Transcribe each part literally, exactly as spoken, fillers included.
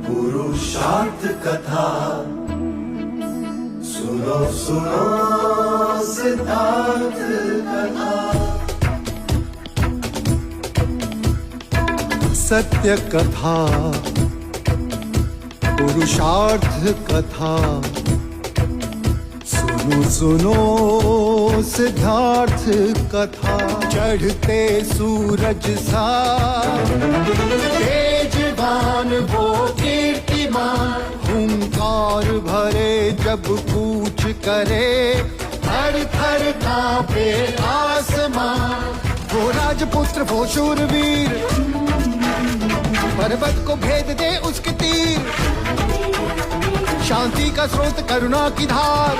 पुरुषार्थ कथा। सुनो सुनो सिद्धार्थ कथा। सत्य कथा, पुरुषार्थ कथा। सुनो सुनो सिद्धार्थ कथा। चढ़ते सूरज सा तेजवान वो कीर्तिमान, हुंकार भरे जब कूच करे, थर थर कांपे आसमान। वो राजपुत्र वो शूरवीर, पर्वत को भेद दे उसके तीर। शांति का स्रोत करुणा की धार,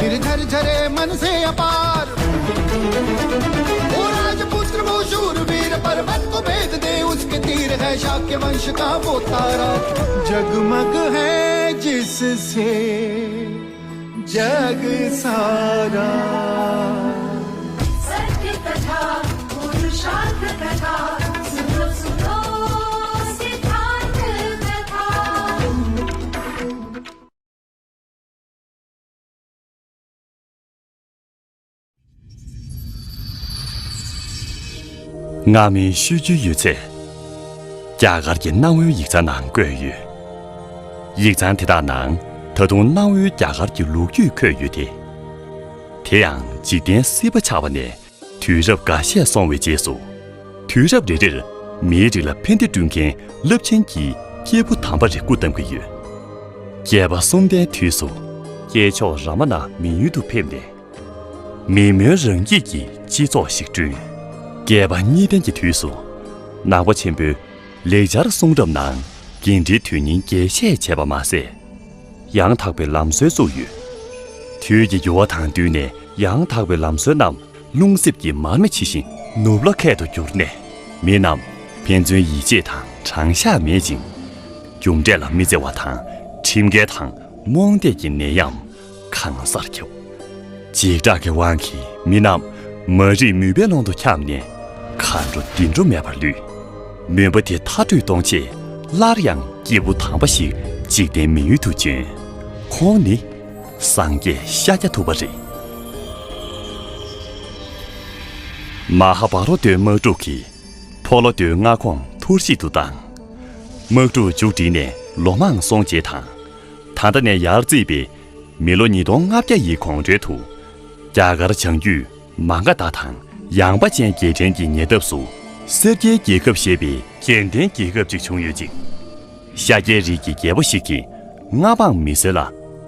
निर्झर झरे मन से अपार। वो राजपुत्र वो शूरवीर, पर्वत को भेद दे उसके तीर। है शाक्य वंश का वो तारा, जगमग है जिससे जग सारा। सत्य कथा, पुरुषार्थ कथा, सुनो सुनो सिद्धार्थ कथा। སྔ་མའི་ཤོད་རྒྱུན་ཡོད་ཚད། རྒྱ་གར་གྱི་གནའ་བོའི་ཡིག་ཚང་ནང་བཀོད་ཡོད། ཡིག་ཚང་དེ་དག་ནང་ད་དུང་གནའ་བོའི་རྒྱ་གར་གྱི་ལོ་རྒྱུས་འཁོད་ཡོད་དེ། དེ་ཡང་འཇིག་རྟེན་སྲིད་པ་ཆགས་པ་ནས་དུས་རབས་འགའ་ཤས་སོང་བའི་རྗེས་སུ། དུས་རབས་རེ་རེར་མིའི་རིགས་ལ་ཕན་བདེ་བསྐྲུན་མཁན་རླབས་ཆེན་གྱི་སྐྱེས་བུ་དམ་པ་རེ་སྐུ་བལྟམས་ཀྱི་ཡོད། བསྐལ་པ་གསུམ་པའི་དུས་སུ། སྐྱེས་མཆོག་རཱ་མ་ན་མི་ཡུལ་དུ་ཕེབས་ནས། མི་མོས་རང་སྐྱིད་ཀྱི་སྤྱི་ཚོགས་ཤིག་བསྐྲུན། བསྐལ་པ་གཉིས་ལྡན་གྱི་དུས་སུ། ནང་པ་ཆེན་པོའི་ལེགས་སྦྱར་གསུང་རབ་ནང་འགན་འཁྲིའི་དོན་སྙིང་རྒྱས་བཤད་བྱས་པ་མ་ཟད། ཡང་དག་པའི་ལམ་སྲོལ་བཙུགས་ཡོད། དུས་ཀྱི་འགྱུར་བ་དང་བསྟུན་ནས་ཡང་དག་པའི་ལམ་སྲོལ་རྣམས་རླུང་གསེབ་ཀྱི་མར་མེ་ཇི་བཞིན་ནུབ་ལ་ཁད་དུ་གྱུར་ནས། མི་རྣམས་ཕན་ཚུན་ཡིད་ཆེས་དང་དྲང་གཞག་མེད་ཅིང་། རྒྱུ་འབྲས་ལ་མི་བརྩེ་བ་དང་ཁྲིམས་འགལ་དང་རྨོངས་དད་ཀྱི་ནད་ཡམས་གང་སར་ཁྱབ། འཇིགས་སྐྲག་གི་དབང་གིས་མི་རྣམས་མ་རིག་མུན་པའི་ཀློང་དུ་འཁྱམས་ནས། གར་འགྲོ་འདི་འགྲོ་མེད་པར་ལུས། མུན་པ་དེ་མཐའ་སྐྲོད་གཏོང་ཆེད་སླར་ཡང་སྐྱེས་བུ་དམ་པ་ཞིག་འཇིག་རྟེན་མི་ཡུལ་དུ་བྱོན། ཁོང་ནི་སངས་རྒྱས་ཤཱཀྱ་ཐུབ་པ་རེད། མ་ཧཱ་བྷ་ར་ཏའི་དམག་འཁྲུག་གིས་ཕོ་ལོ་ཏའི་མངའ་ཁོངས་འཐོར་བཤིག་ཏུ་བཏང་། དམག་འཁྲུག་མཇུག་བསྒྲིལ་ནས་ལོ་མང་སོང་རྗེས་དང་། ད་ལྟ་ནས་ཡར་བརྩིས་པའི་མི་ལོ་ཉིས་སྟོང་ལྔ་བརྒྱ་ཡི་གོང་རོལ་དུ། རྒྱ་གར་བྱང་རྒྱུད་མ་ག་དྷ་དང་ཡངས་པ་ཅན་རྒྱལ་ཕྲན་གྱི་ཉེ་འདབས་སུ་སེར་སྐྱའི་རྒྱལ་ཁབ་ཞེས་པའི་རྒྱལ་ལྡན་རྒྱལ་ཁབ་ཅིག་བྱུང་ཡོད་ཅིང་། ཤཱཀྱའི་རིགས་ཀྱི་རྒྱལ་པོ་ཞིག་གིས་མངའ་འབངས་མི་སེར་ལ་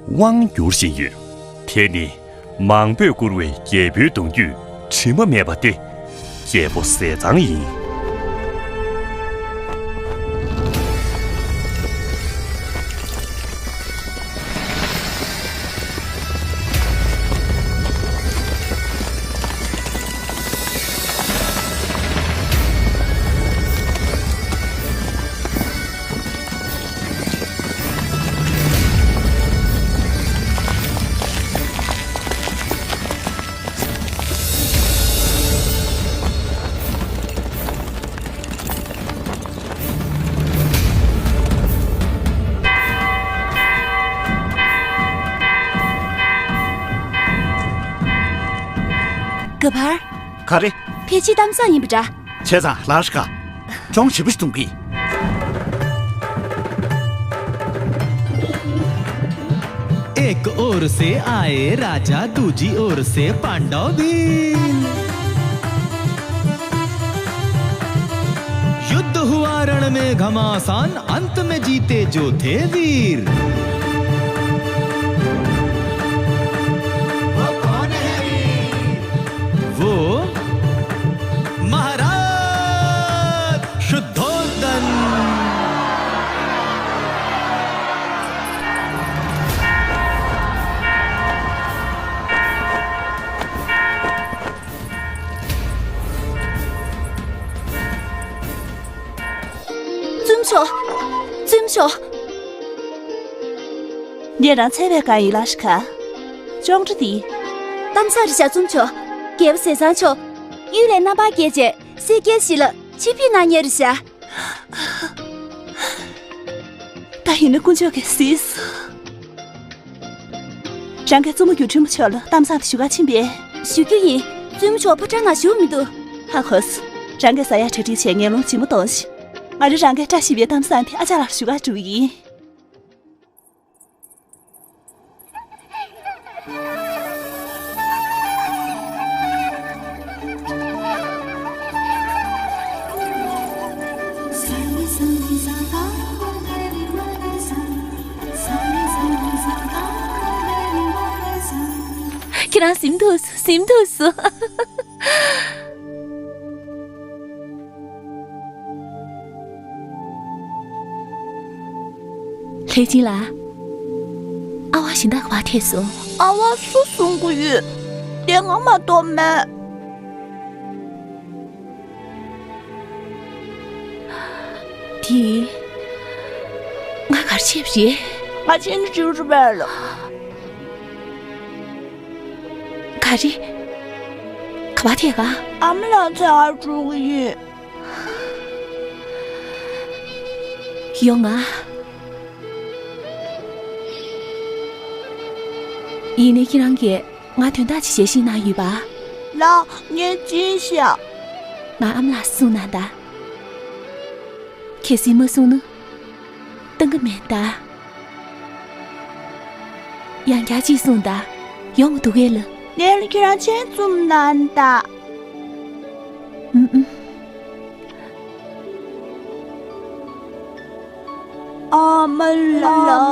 དབང་བསྒྱུར་བཞིན་ཡོད། དེ་ནི་མང་པོས་བཀུར་བའི་རྒྱལ་པོའི་གདུང་རྒྱུད་དྲི་མ་མེད་པ་སྟེ། རྒྱལ་པོ་ཟས་གཙང་ཡིན། ག་བར། ག་རེ། ཕལ་ཆེར་གཏམ་བཟང་ཡིན་པ་འདྲ། བྱས་ཙང་ལར་ཤ་ཀ་ཅུང་ཞིབ་པོ་ཞིག་གཏོང་གི། एक ओर से आए राजा, दूजी ओर से पांडव भी। युद्ध हुआ रण में घमासान, अंत में जीते जो थे वीर। वो कौन है वीर? वो महाराज शुद्धोदन। བཙུན་མཆོག་བཙུན་མཆོག་ངས་རང་འཚོལ་བའི་སྒང་ཡིན། ལར་ཤ་ཀ་ཅོང་ཁྲ་དེ། གཏམ་བཟང་རེད་ཤག་བཙུན་མཆོག་རྒྱལ་པོ་ཟས་གཙང་མཆོག་གཡུལ་ལས་རྣམ་པར་རྒྱལ་བྱས་སེར་སྐྱའི་གཞིས་ལ་ཆིབས་བསྒྱུར་གནང་མཁན་རེད་ཤག་ཡིན་ན་དཀོན་མཆོག་གིས་གཟིགས་སོང་། རང་གིས་བཙུན་མོ་སྒྱུ་འཕྲུལ་མ་མཆོག་ལ་གཏམ་བཟང་དུ་ཞུ་གར་ཕྱིན་པས། ཞུ་རྒྱུ་ཡིན། བཙུན་མོ་མཆོག་ཕོ་བྲང་ནང་བཞུགས་མི་འདུག་ཧ་གོ་སོང་། རང་གིས་ཟ་ཡག་གྲ་སྒྲིག་བྱས། ངན་སློང་ལྗིད་མོ་གཏོང་ཞིག་ང་རང་རང་གིས་བཀྲ་ཤིས་པའི་གཏམ་བཟང་དེ་ཨ་ཅག་ལགས་ལ་ཞུ་གར་འགྲོ་གི་ཡིན། ཁྱེད་རང་ཟིན་ཐུབ་སོང་། ཟིན་ཐུབ་སོང་། ལྷས་སྦྱིན་ལགས། ཨ་ཝ་གཞན་དག་ག་པར་ཐལ་སོང་། ཨ་ཝ་སུ་གསུང་གི་ཡོད། དེ་ང་མ་གཏོགས་མེད། དེ། ང་ག་རེ་བྱས་པ་རེད། ང་ཕྱིན་ནས་འགྲིག་རེད་པས་ལགས། ག་རེ། ག་པར་ཐད་ག་ཨ་མ་ལགས་འཚོལ་གར་འགྲོ་གི་ཡིན། ཡོང་ང་། ཡིན་ནའི་ཁྱེད་རང་གིས་ང་དོན་དག་ཅིག་ཞལ་བཞེས་གནང་ཡོད་པ། ལགས། ངས་ཅི་བྱ། ང་ཨ་མ་ལགས་གསུངས་གནང་དང་། གལ་སྲིད་མ་གསུངས་ན། གཏང་གི་མེད་ད། ཡང་བསྐྱར་ཅིག་གསུངས་དང་། ཡོང་གི་འདུག་གས་ལགས། ལན་ལ་ཁྱེད་རང་མཆན་བཙུམ་གནང་དང་། ཨུམ་ཨུམ། ཨ་མ་ལགས།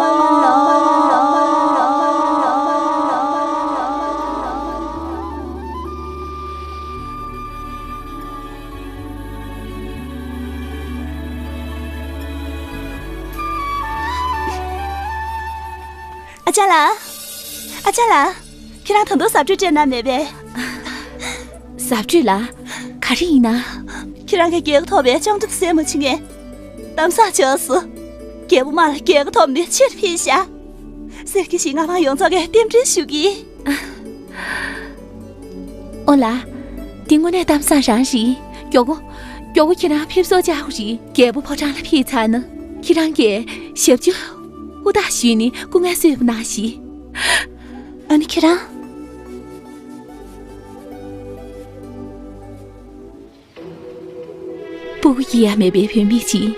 ཨ་ཅག་ལགས། ཨ་ཅག་ལགས། ཁྱེད་རང་ད་དུང་གཟབ་སྤྲོས་སྤྲད་གནང་མེད་པས། གཟབ་སྤྲོས་ལ། ག་རེ་ཡིན་ན། ཁྱེད་རང་གིས་རྒྱལ་ཁ་ཐོབ་པའི་ལྕགས་འབྲུ་དེ་ཟས་མ་བྱིན་ངས། གཏམ་བཟང་བྱུང་སོང་། རྒྱལ་པོ་དམག་ལ་རྒྱལ་ཁ་ཐོབ་ནས་ཕྱིར་ཕེབས་ཤག་གསེར་གྱི་ཞིང་མངའ་འབངས་ཡོངས་རྫོགས་ཀྱིས་རྟེན་འབྲེལ་ཞུ་གི། ཨོ་ལགས། འདི་དངོས་གནས་གཏམ་བཟང་རང་རེད། མགྱོགས་པོ། མགྱོགས་པོ་ཁྱེད་རང་ཕེབས་བསུ་བཅར་དགོས་རེད། རྒྱལ་པོ་ཕོ་བྲང་ལ་ཕེབས་ཚར་ན། ཁྱེད་རང་གིས་ཞབས་ཕྱི་ཧུར་ཐག་ཞུས་ནས་སྐུ་ངལ་གསོས་པ་གནང་ཞིག་ཨ་ནི་ཁྱེད་རང་། སྤུ་གུ་སྐྱེ་ཡ་མེད་པའི་བུད་མེད་ཅིག་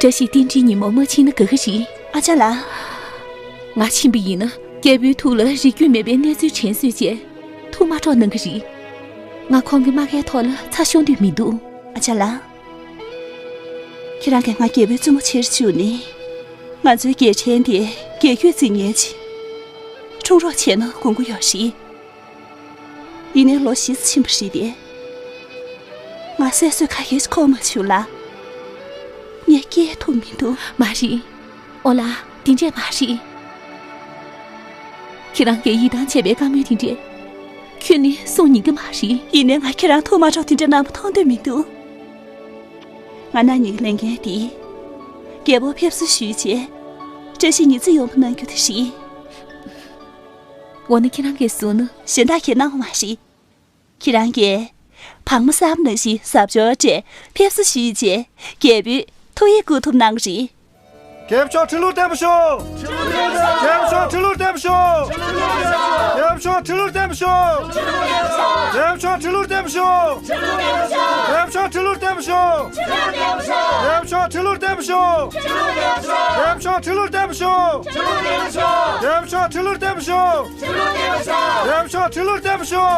བཀྲ་ཤིས་རྟེན་འབྲེལ་ཉིན་མོ་མ་ཕྱིན་ན་དགའ་གི་རེད། ཨ་ཅག་ལགས། ང་ཕྱིན་པ་ཡིན་ན་རྒྱལ་པོའི་ཐུགས་ལ་རིགས་རྒྱུད་མེད་པའི་གནས་ཚུལ་དྲན་སོང་བྱས་ཐུགས་མ་སྐྲག་གནང་གི་རེད། ང་ཁོང་གི་དམག་སྒར་ཐོག་ལ་ཚ་ཤོར་འདོད་མི་འདུག་ཨ་ཅག་ལགས། ཁྱེད་རང་གིས་ང་རྒྱལ་པོའི་བཙུན་མོ་ཕྱིར་བཅུག་ནས། ང་ཚོའི་རྒྱལ་ཕྲན་དེ་རྒྱལ་རྒྱུད་འཛིན་མཁན་ཅིག་འཁྲུངས་རོགས་བྱས་ན་དགོངས་ཀྱི་ཡོད་རེད། ཡིན་ནའི་ལོ་བཞི་ཙམ་ཕྱིན་པ་རེད་དེ། ང་སྲས་གསོ་ག་གེ་ཞིག་ཁོམ་མ་བྱུང་ལགས། ངས་སྐྱེལ་ཐུབ་མི་འདུག་མ་རེད། ཨོ་ལགས། དེ་འདྲས་མ་རེད། ཁྱེད་རང་གིས་ཡིད་ཐང་ཆད་པའི་བཀའ་མོལ་དེ་འདྲས། ཁྱོན་ནས་གསུང་ཉན་གི་མ་རེད། ཡིན་ནའི་ང་ཁྱེད་རང་ཐུགས་མ་སྐྲག་དེ་འདྲས་གནང་བ་མཐོང་འདོད་མི་འདུག་ང་ན་ནིང་ལས་འགན་དེ། རྒྱལ་པོ་ཕེབས་བསུ་ཞུས་རྗེས། བཀྲ་ཤིས་ཉི་ཚེ་ཡོང་བ་གནང་རྒྱུ་དེ་རེད། འོ་ན་ཁྱེད་རང་གིས་གསུངས་ན། གཞན་དག་གིས་གནང་བ་མ་རེད། ཁྱེད་རང་གིས་བག་མ་བསམ་ནང་བཞིན་གཟབ་མཆོར་སྤྲས་ཕེབས་བསུ་ཞུས་རྗེས་རྒྱལ་པོས་ཐུགས་ཡིད་བསྐུལ་ཐུབ་གནང་གི་རེད། རྒྱལ་པོ་མཆོག་ཁྲི་ལོར་བརྟན་པར་ཤོག་རྒྱལ་པོ་མཆོག་ཁྲི་ལོར་བརྟན་པར་ཤོག་རྒྱལ་པོ་མཆོག་ཁྲི་ལོར་བརྟན་པར་ཤོག་རྒྱལ་པོ་མཆོག་ཁྲི་ལོར་བརྟན་པར་ཤོག་རྒྱལ་པོ་མཆོག་ཁྲི་ལོར་བརྟན་པར་ཤོག་རྒྱལ་པོ་མཆོག་ཁྲི་ལོར་བརྟན་པར་ཤོག་རྒྱལ་པོ་མཆོག་ཁྲི་ལོར་བརྟན་པར་ཤོག་རྒྱལ་པོ་མཆོག་ཁྲི་ལོར་བརྟན་པར་ཤོག་རྒྱལ་པོ་མཆོག་ཁྲི་ལོར་བརྟན་པར་ཤོག་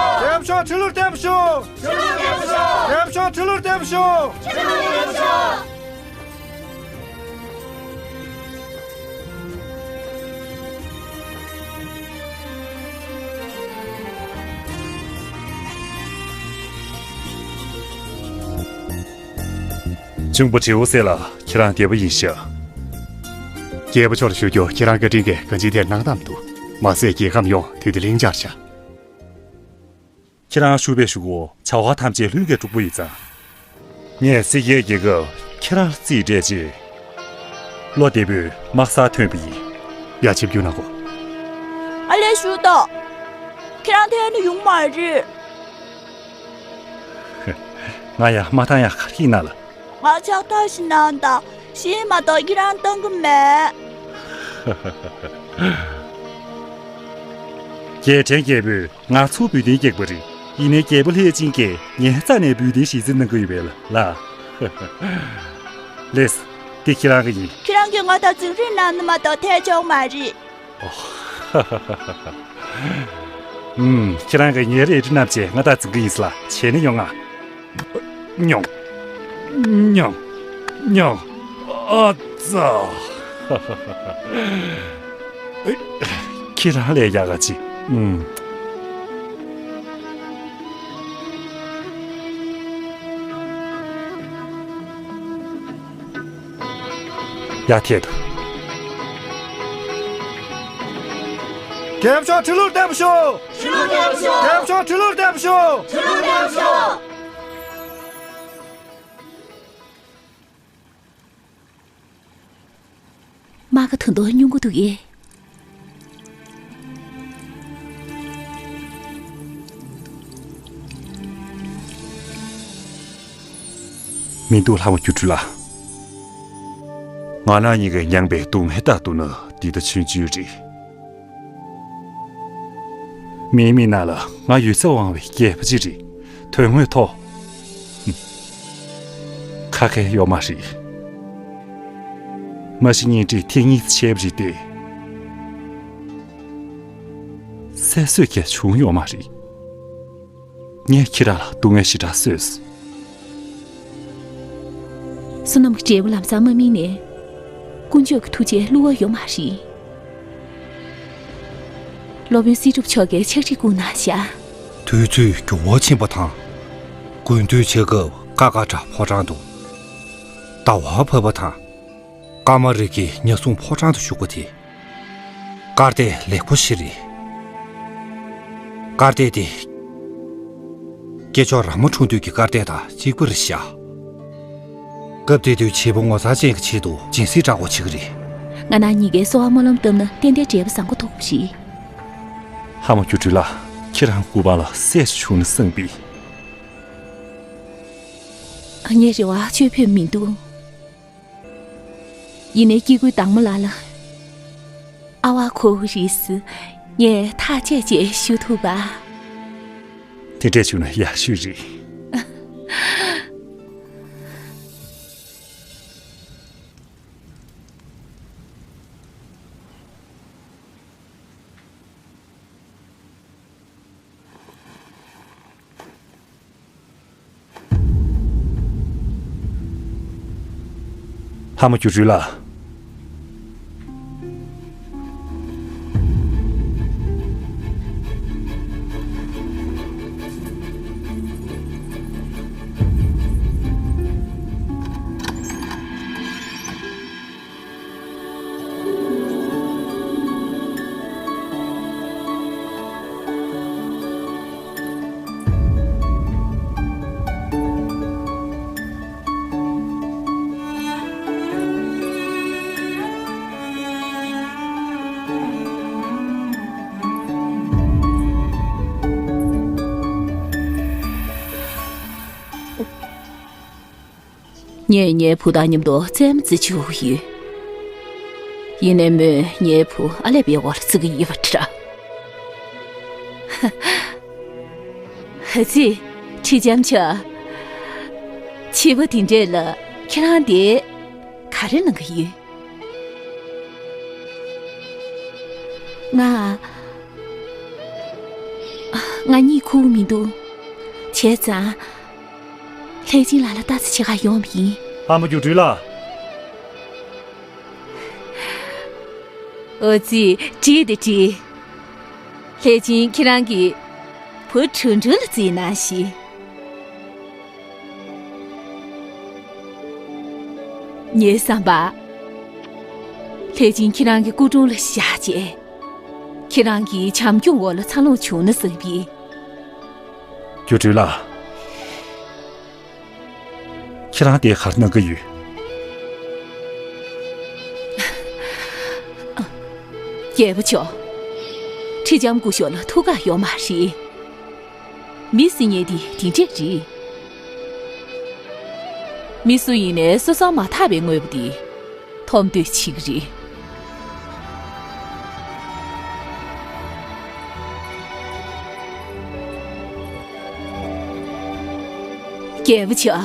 རྒྱལ་པོ་མཆོག་ཁྲི་ལོར་བརྟན་པར་ཤོག་རྒྱལ་པོ་མཆོག་ཁྲི་ལོར་བརྟན་པར་ཤོག་འབྱུང་པོ་དྲེའུ་སེ་ལ་ཁྱེད་རང་རྒྱལ་པོ་ཡིན་ཤག་རྒྱལ་པོ་མཆོག་ལ་ཞུ་རྒྱུ། ཁྱེད་རང་བཀའ་དྲིན་གྱིས་གང་ཅིའི་ཐད་སྣང་དག་མི་འདུག་མ་ཟད་རྒྱལ་ཁམས་ཡོངས་དུས་བདེ་ལྷིང་འཇགས་ཤག་ཁྱེད་རང་བཞུགས་པའི་གཞུག་གུ་བྱ་བ་ཐམས་ཅད་ལྷུན་གྱིས་གྲུབ་པོ་ཡིན་ཙང་། ངས་སེ་གེའི་རྒྱལ་ཁབ་ཁྱེད་རང་ལ་རྩིས་སྤྲད་རྗེས། བློ་བདེ་པོས་དམག་སར་ཐོན་པ་ཡིན། ཡ། ཆིབས་བསྒྱུར་གནང་གོ། ཨ་ལས། བཞུགས་དང་། ཁྱེད་རང་ཐད་ནས་ཡོང་མ་རེད། ང་ཡང་མ་བཏང་ཡག་ག་རེ་ཡིན་ན་ལ། ང་ཕྱག་རྟགས་ཤིག་གནང་དང་། གཞན་མ་གཏོགས་ཁྱེད་རང་གཏོང་གི་མེད། རྒྱལ་ཕྲན་རྒྱལ་པོས་ང་ཚོ་འབུལ་གཏན་བསྐྱལ་བ་རེད། ཡིན་ནའི་རྒྱལ་པོ་ལྷས་བྱིན་གྱིས་ངའི་རྩ་ནས་འབུལ་གཏན་གཞི་རྩ་གནང་གི་ཡོད་པས་ལགས། ལགས། འདི་ཁྱེད་རང་གི་ཡིན། ཁྱེད་རང་གིས་ང་དང་རྫིག་རིས་གནང་ན་མ་གཏོགས་ཐལ་ཆོག་མ་རེད། ཨུམ། ཁྱེད་རང་གིས་ངའི་རལ་གྲི་བསྣམས་བྱས་ང་དང་འཛིང་གི་ཡིན་ལ། བྱས་ན་ཡོང་ང་། ཉོང་། ཉོང་། ཉོང་། ཨ་ཙ། ཁྱེད་རང་ལས་ཡག་ག་ཅི། ཨུམ། ཡ་ཐེབས། རྒྱལ་པོ་མཆོག་ཁྲི་ལོར་བདེ་པོ་བཞུགས། ཁྲི་ལོར་བདེ་པོ་བཞུགས། རྒྱལ་པོ་མཆོག་ཁྲི་ལོར་བདེ་པོ་བཞུགས། ཁྲི་ལོར་བདེ་པོ་བཞུགས། རྨ་ཁ་ད་དུང་རྙོག་གི་འདུག་གས། མི་འདུག་ལྷ་མོ་སྒྱུ་འཕྲུལ་ལགས། ང་རང་གཉིས་ཀས་མྱངས་པའི་སྡུག་བསྔལ་ལྟར་དུ་ནི་འདི་ལྟ་ཆུང་ཆུང་རེད། མིའི་མིག་ནང་ལ་ང་ཡོད་ཚད་དབང་བའི་རྒྱལ་པོ་ཅིག་རེད། དོན་དངོས་ཐོག་ཁ་ཁ་ཡོད་མ་རེད། མ་གཞི་གཉེན་སྒྲིག་ཐེངས་གཉིས་བྱས་པ་རེད་དེ། སད་སོད་ཀྱང་བྱུང་ཡོད་མ་རེད། ངས་ཁྱེད་རང་ལ་སྡུག་བསྔལ་ཞེ་དྲག་བཟོས། བསོད་ནམས་ཀྱི་འབྲས་བུ་ལམ་སང་མ་སྨིན་ནས། དཀོན་མཆོག་གི་ཐུགས་རྗེ་བསླུ་བ་ཡོད་མ་རེད། སློབ་དཔོན་སྲིད་སྒྲུབ་མཆོག་གིས་ཕྱག་བྲིས་བསྐུར་གནང་བཞག་དུས་ཚོད་འགྱུར་བ་ཕྱིན་པ་དང་། དགུན་དུས་ཆེ་སྐབས་ཀ་ཀ་བྲག་ཕོ་བྲང་དུ་ཟླ་བ་བབས་པ་དང་། ཀ་མ་རི་ཀའི་ཉ་སྲུང་ཕོ་བྲང་དུ་བཞུགས་པ་དེ། སྐར་རྟགས་ལེགས་པོ་ཞིག་རེད། སྐར་རྟགས་དེ། སྐྱེས་མཆོག་ར་མ་འཁྲུངས་དུས་ཀྱི་སྐར་རྟགས་དང་གཅིག་པ་རེད་ཤག་སྐབས་དེ་དུས་བྱེད་པོ་ངོ་མཚར་ཅན་གྱི་ཆེད་དུ་སྦྱིན་སྲེག་དྲག་པོ་བྱེད་ཀྱི་རེད། ང་རང་གཉིས་ཀས་གསོལ་བ་སྨོན་ལམ་བཏབ་ན་ཏན་ཏན་འབྲས་བུ་བཟང་པོ་ཐོབ་ཀྱི་རེད། ལྷ་མོ་སྒྱུ་འཕྲུལ་ལགས། ཁྱེད་རང་སྐུ་པར་ལ་སྲས་ཤིག་བྱུང་ན་བསམ་པས། ངའི་རེ་བ་ཆོས་ཕེབས་མི་འདུག་ཡིན་ནའི་སྐྱེ་དགུའི་བདག་མོ་ལགས་ལ། ཨ་བ་ཁོ་བོ་རིས་སུ་ངས་ཐག་བཅད་བཅད་ཞུ་ཐུབ་པ། དེ་འདྲས་བྱུང་ན་ཡག་ཤོས་རེད། ལྷ་མོ་སྒྱུ་འཕྲུལ་ལགས། ངས་ངའི་བུ་དང་མཉམ་དུ་རྩེད་མོ་རྩེ་བཅུག་ཡོད། ཡིན་ནའི་མོས་ངའི་བུ་ཨ་ལས་པའི་འོག་ལ་བརྩི་གི་ཡོད་པ་འདྲ། ཧ་ཙི། ཁྲི་ལྕམ་མཆོག་བྱིས་པ་དེ་འདྲས་ལ་ཁྱེད་རང་དེ་ག་རེ་གནང་གི་ཡོད། ང་། ང་གཉིད་ཁུག་མི་འདུག་བྱས་ཙང་། ལྷས་སྦྱིན་ལགས་ལ་ལྟ་ཙམ་བྱེད་གར་ཡོང་བ་ཡིན། ལྷ་མོ་སྒྱུ་འཕྲུལ་ལགས། ཨོ་ཙི། བྲིས་ཏེ་བྲིས། ལྷས་སྦྱིན་ཁྱེད་རང་གི་བུ་ཁྲུང་ཁྲུང་ལ་བརྩིས་གནང་ཞིག་ངའི་བསམ་པར། ལྷས་སྦྱིན་ཁྱེད་རང་གི་སྐུ་དྲུང་ལ་བཞག་རྗེས། ཁྱེད་རང་གི་བྱམས་སྐྱོང་འོག་ལ་འཚར་ལོངས་བྱུང་ན་བསམ་པས། སྒྱུ་འཕྲུལ་ལགས། ཁྱེད་རང་དེ་གར་གནང་གི་ཡོད། རྒྱལ་པོ་མཆོག་ཁྲི་ལྕམ་སྐུ་ཞབས་ལ་ཐུགས་ཁག་ཡོད་མ་རེད། མི་སྲིད་ཉེ་དེ་དེ་འདྲས་རེད། མི་སུ་ཡིན་ནའི་སོ་སོ་མ་ཐག་པའི་དངོས་པོ་དེ་ ཐོབ་འདོད་བྱེད་ཀྱི་རེད། རྒྱལ་པོ་མཆོག་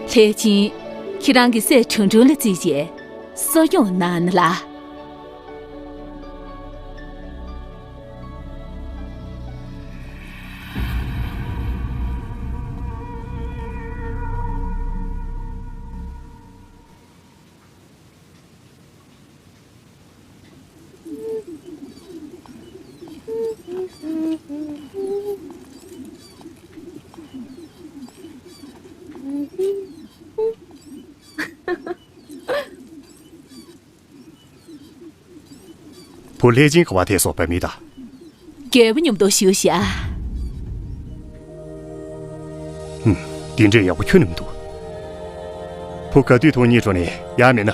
ལྷས་སྦྱིན་ཁྱེད་རང་གི་སྲས་ཁྲུང་ཁྲུང་ལ་བརྩིས་རྗེས་གསོ་སྐྱོང་གནང་ན་ལ། བུ་ལྷས་སྦྱིན་ག་པར་ཐད་སོང་བུ་མེ་ཏཱ། རྒྱལ་པོ་མཉམ་དུ་བཞུགས་ཤག་ཧུམ། འདི་འདྲས་ཡག་པོ་ཁྱོན་ནས་མི་འདུག་བུ་ག་དུས་ཐུག་གཉིད་ཁྲོ་ནས། ཡང་མིན་ན་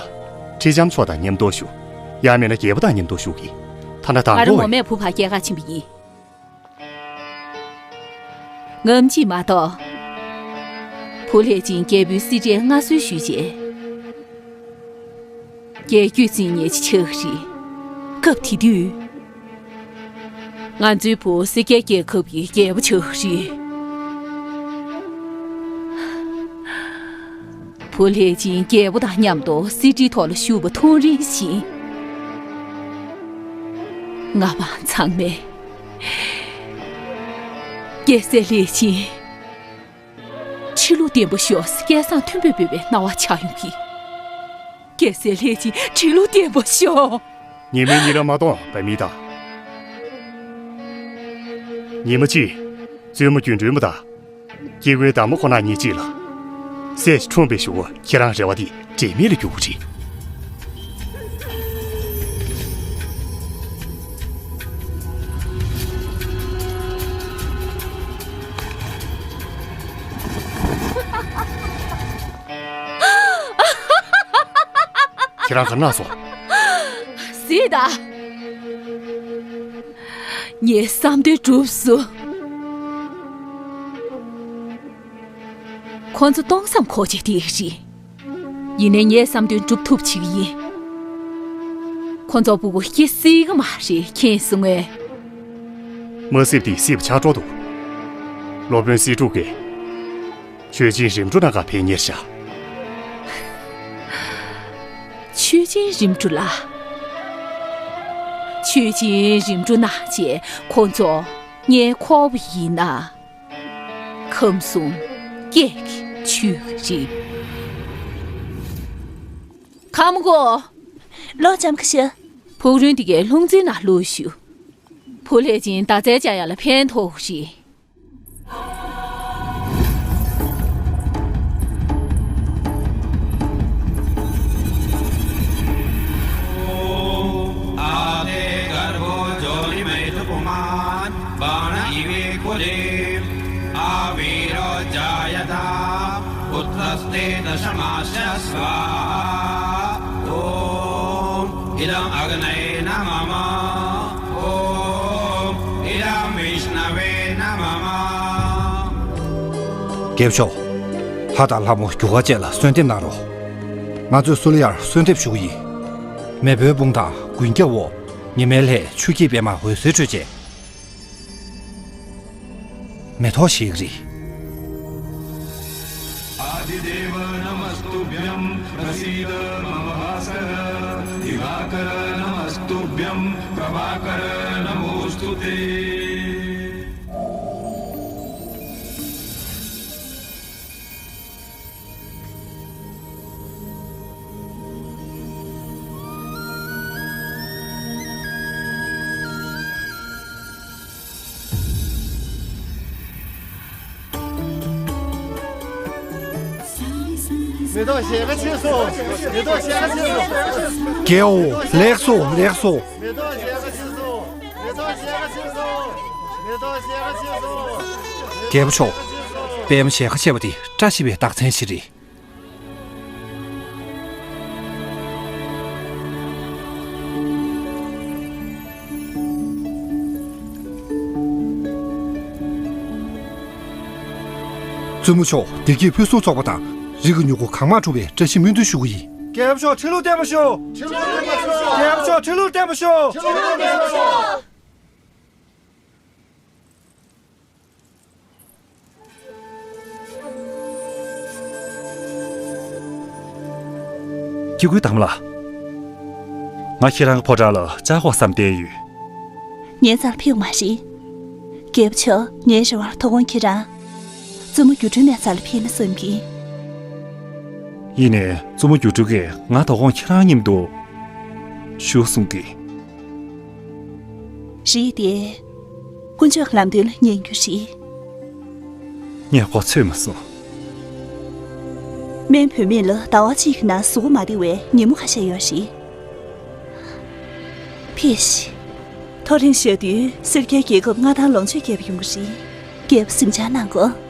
ཁྲི་ལྕམ་མཆོག་དང་མཉམ་དུ་བཞུགས། ཡང་མིན་ན་རྒྱལ་པོ་དང་མཉམ་དུ་བཞུགས་ཀྱིས། ཐ་ན་དང་པོ། ང་རང་ངོ་མས་བུ་ཕར་སྐྱེལ་གར་ཕྱིན་པ་ཡིན། ངམ་གཅིག་མ་གཏོགས། བུ་ལྷས་སྦྱིན་རྒྱལ་པོའི་སྲིད་ཁྲིར་མངའ་གསོལ་ཞུས་རྗེས། རྒྱལ་རྒྱུད་བཙུན་མཁན་ཅིག་ཆགས་ཀྱི་རེད། སྐབས་དེ་དུས། ང་ཚོའི་བུ་སེར་སྐྱའི་རྒྱལ་ཁབ་ཀྱི་རྒྱལ་པོ་ཆགས་ཀྱི་རེད། བུ་ལྷས་སྦྱིན་རྒྱལ་པོ་དང་མཉམ་དུ་སྲིད་ཁྲིའི་ཐོག་ལ་བཞུགས་པ་མཐོང་རིམ་བཞིན། ང་དང་ཚང་མས། རྒྱལ་སྲས་ལྷས་སྦྱིན། ཁྲི་ལོ་བརྟན་པོ་ཤོག་སྐལ་བཟང་མཐོན་པོས་འབོད་པའི་སྣང་བ་འཆར་ཡོང་གི། རྒྱལ་སྲས་ལྷས་སྦྱིན་ཁྲི་ལོ་བརྟན་པོ་ཤོག་ཉི་མའི་གཉིད་ལམ་མ་གཏོང་བུ་མེ་ཏཱ། ཉི་མ་གཅིག་བཙུན་མོ་སྒྱུ་འཕྲུལ་མ་དང་། སྐྱེ་བོའི་བདག་མོ་ཁོ་ན་གཉིས་གཅིག་ལ། སྲས་ཤིག་འཁྲུངས་པའི་གཞུག་གུ་ཁྱེད་རང་རེ་བ་འདི་འབྲས་མེད་ལ་འགྱུར་གྱི་རེད། ཁྱེད་རང་ག་རེ་གནང་སོང་། གཟིགས་དང་། ངའི་བསམ་དོན་འགྲུབ་སོང་། ཁོ་ཚོ་སྟོང་བསམ་ཁོག་ཅིག་དེ་རེད། ཡིན་ནའི་ངའི་བསམ་དོན་འགྲུབ་ཐུབ་བྱེད་ཀྱི་ཡིན། ཁོ་ཚོ་སྤུ་གུ་སྐྱེ་སྲིད་ཀྱི་མ་རེད། མཁྱེན་སོང་ངས། མ་སྲིད་དེ་སྲིད་པ་ཆགས་འགྲོ་འདུག་སློབ་དཔོན་སེ་ཀྲུག་གིས། མཆོད་སྦྱིན་རིམ་གྲོ་གནང་གར་ཕེབས་ཉེར་བཞག་མཆོད་སྦྱིན་རིམ་གྲོ་ལ། མཆོད་སྦྱིན་རིམ་གྲོ་གནང་རྗེས་ཁོ་ཚོ་ངའི་ཁོག་པ་ཡིན་ན། ཁམས་གསུམ་སྐད་ཀྱིས་ཆོད་ཀྱི་རེད། ཁ་མོ་ཀོ། ལོ་ལྕམ་ཁ་ཤ། ཕུག་རོན་འདི་གའི་ལྷུང་བཙན་ནང་བླུགས་ཞུ། བུ་ལྷས་སྦྱིན་ཟླ་རྩའི་ལྕགས་ཡག་ལ་ཕན་ཐོགས་ཤིག ॐ आते गर्भो जोनिमैथुपुमान् बाण इवे कुले आवीरो जायता पुत्रस्ते दशमास्यस्व। ॐ इदम् अग्नये न मम। ॐ इदं विष्णवे न मम। རྒྱལ་པོ་མཆོག་ལྷ་དང་ལྷ་མོ་རྒྱུ་སྐར་བཅས་ལ་གསོལ་འདེབས་གནང་རོགས། ང་ཚོས་སུ་ལ་ཡར་གསོལ་འདེབས་ཞུ་གི་ཡིན། མེས་པོའི་དཔུང་དང་མགོན་སྐྱབས་འོག་ཉི་མའི་ལྷས་ཆུ་སྐྱེས་པད་མ་འོད་ཟེར་འཕྲོས་རྗེས། མེ་ཏོག་བཞད་ཀྱི་རེད། आदिदेव नमस्तुभ्यं प्रसीद मम भास्कर। दिवाकर नमस्तुभ्यं प्रभाकर नमोऽस्तु ते। མེ་ཏོག་ཞལ་ཁ་ཕྱེས་སོང་། མེ་ཏོག་ཞལ་ཁ་ཕྱེས་སོང་། རྒྱལ་བོ། ལེགས་སོ། ལེགས་སོ། མེ་ཏོག་ཞལ་ཁ་ཕྱེས་སོང་། མེ་ཏོག་ཞལ་ཁ་ཕྱེས་སོང་། མེ་ཏོག་ཞལ་ཁ་ཕྱེས་སོང་། རྒྱལ་པོ་མཆོག་པད་མ་ཞལ་ཁ་ཕྱེས་པ་དེ་བཀྲ་ཤིས་པའི་རྟགས་མཚན་ཞིག་རེད། བཙུན་མོ་མཆོག་བདེ་སྐྱིད་ཕུན་སུམ་ཚོགས་པ་དང་རིགས་ཀྱི་མྱུ་གུ་གང་མང་འཁྲུངས་པའི་བཀྲ་ཤིས་སྨོན་འདུན་ཞུ་གི་ཡིན། རྒྱལ་པོ་མཆོག་ཁྲི་ལོར་བརྟན་པར་ཤོག་ཁྲི་ལོར་བརྟན་པར་ཤོག་རྒྱལ་པོ་མཆོག་ཁྲི་ལོར་བརྟན་པར་ཤོག་ཁྲི་ལོར་བརྟན་པར་ཤོག་ཁྱི་གུའི་དྭངས་མ་ལགས། ང་ཁྱེད་རང་གི་ཕོ་བྲང་ལ་བཅར་དགོས་བསམ་བསྡད་ཡོད། ངའི་རྩ་ལ་ཕེབས་མ་རེད། རྒྱལ་པོ་མཆོག་ངའི་རེ་བར་དོ་དགོང་ཁྱེད་རང་། བཙུན་མོ་སྒྱུ་འཕྲུལ་མའི་རྩ་ལ་ཕེབས་ན་བསམ་གྱི། ཡིན་ནའི་བཙུན་མོ་སྒྱུ་འཕྲུལ་གྱིས་ང་དོ་དགོང་ཁྱེད་རང་མཉམ་དུ་བཞུགས་གསུང་གི། རེད་དེ། དཀོན་མཆོག་གི་ལམ་སྟོན་ལ་ཉན་རྒྱུ་རེད། ངས་གོ་ཚོད་མ་སོང་། སྨན་བུད་མེད་ལ་ཟླ་བ་གཅིག་གི་ནང་གཟུགས་པོ་མ་བདེ་བའི་ཉིན་མོ་ཁ་ཤས་ཡོད་རེད། ཕེབས་ཤིག་ཐོ་རེངས་ཞག་དུས་སེར་སྐྱའི་རྒྱལ་ཁབ་མངའ་ཐང་ལོངས་སྤྱོད་རྒྱལ་པོ་ཡོང་གི་རེད། རྒྱལ་པོ་སེམས་ཆུང་གནང་དགོས།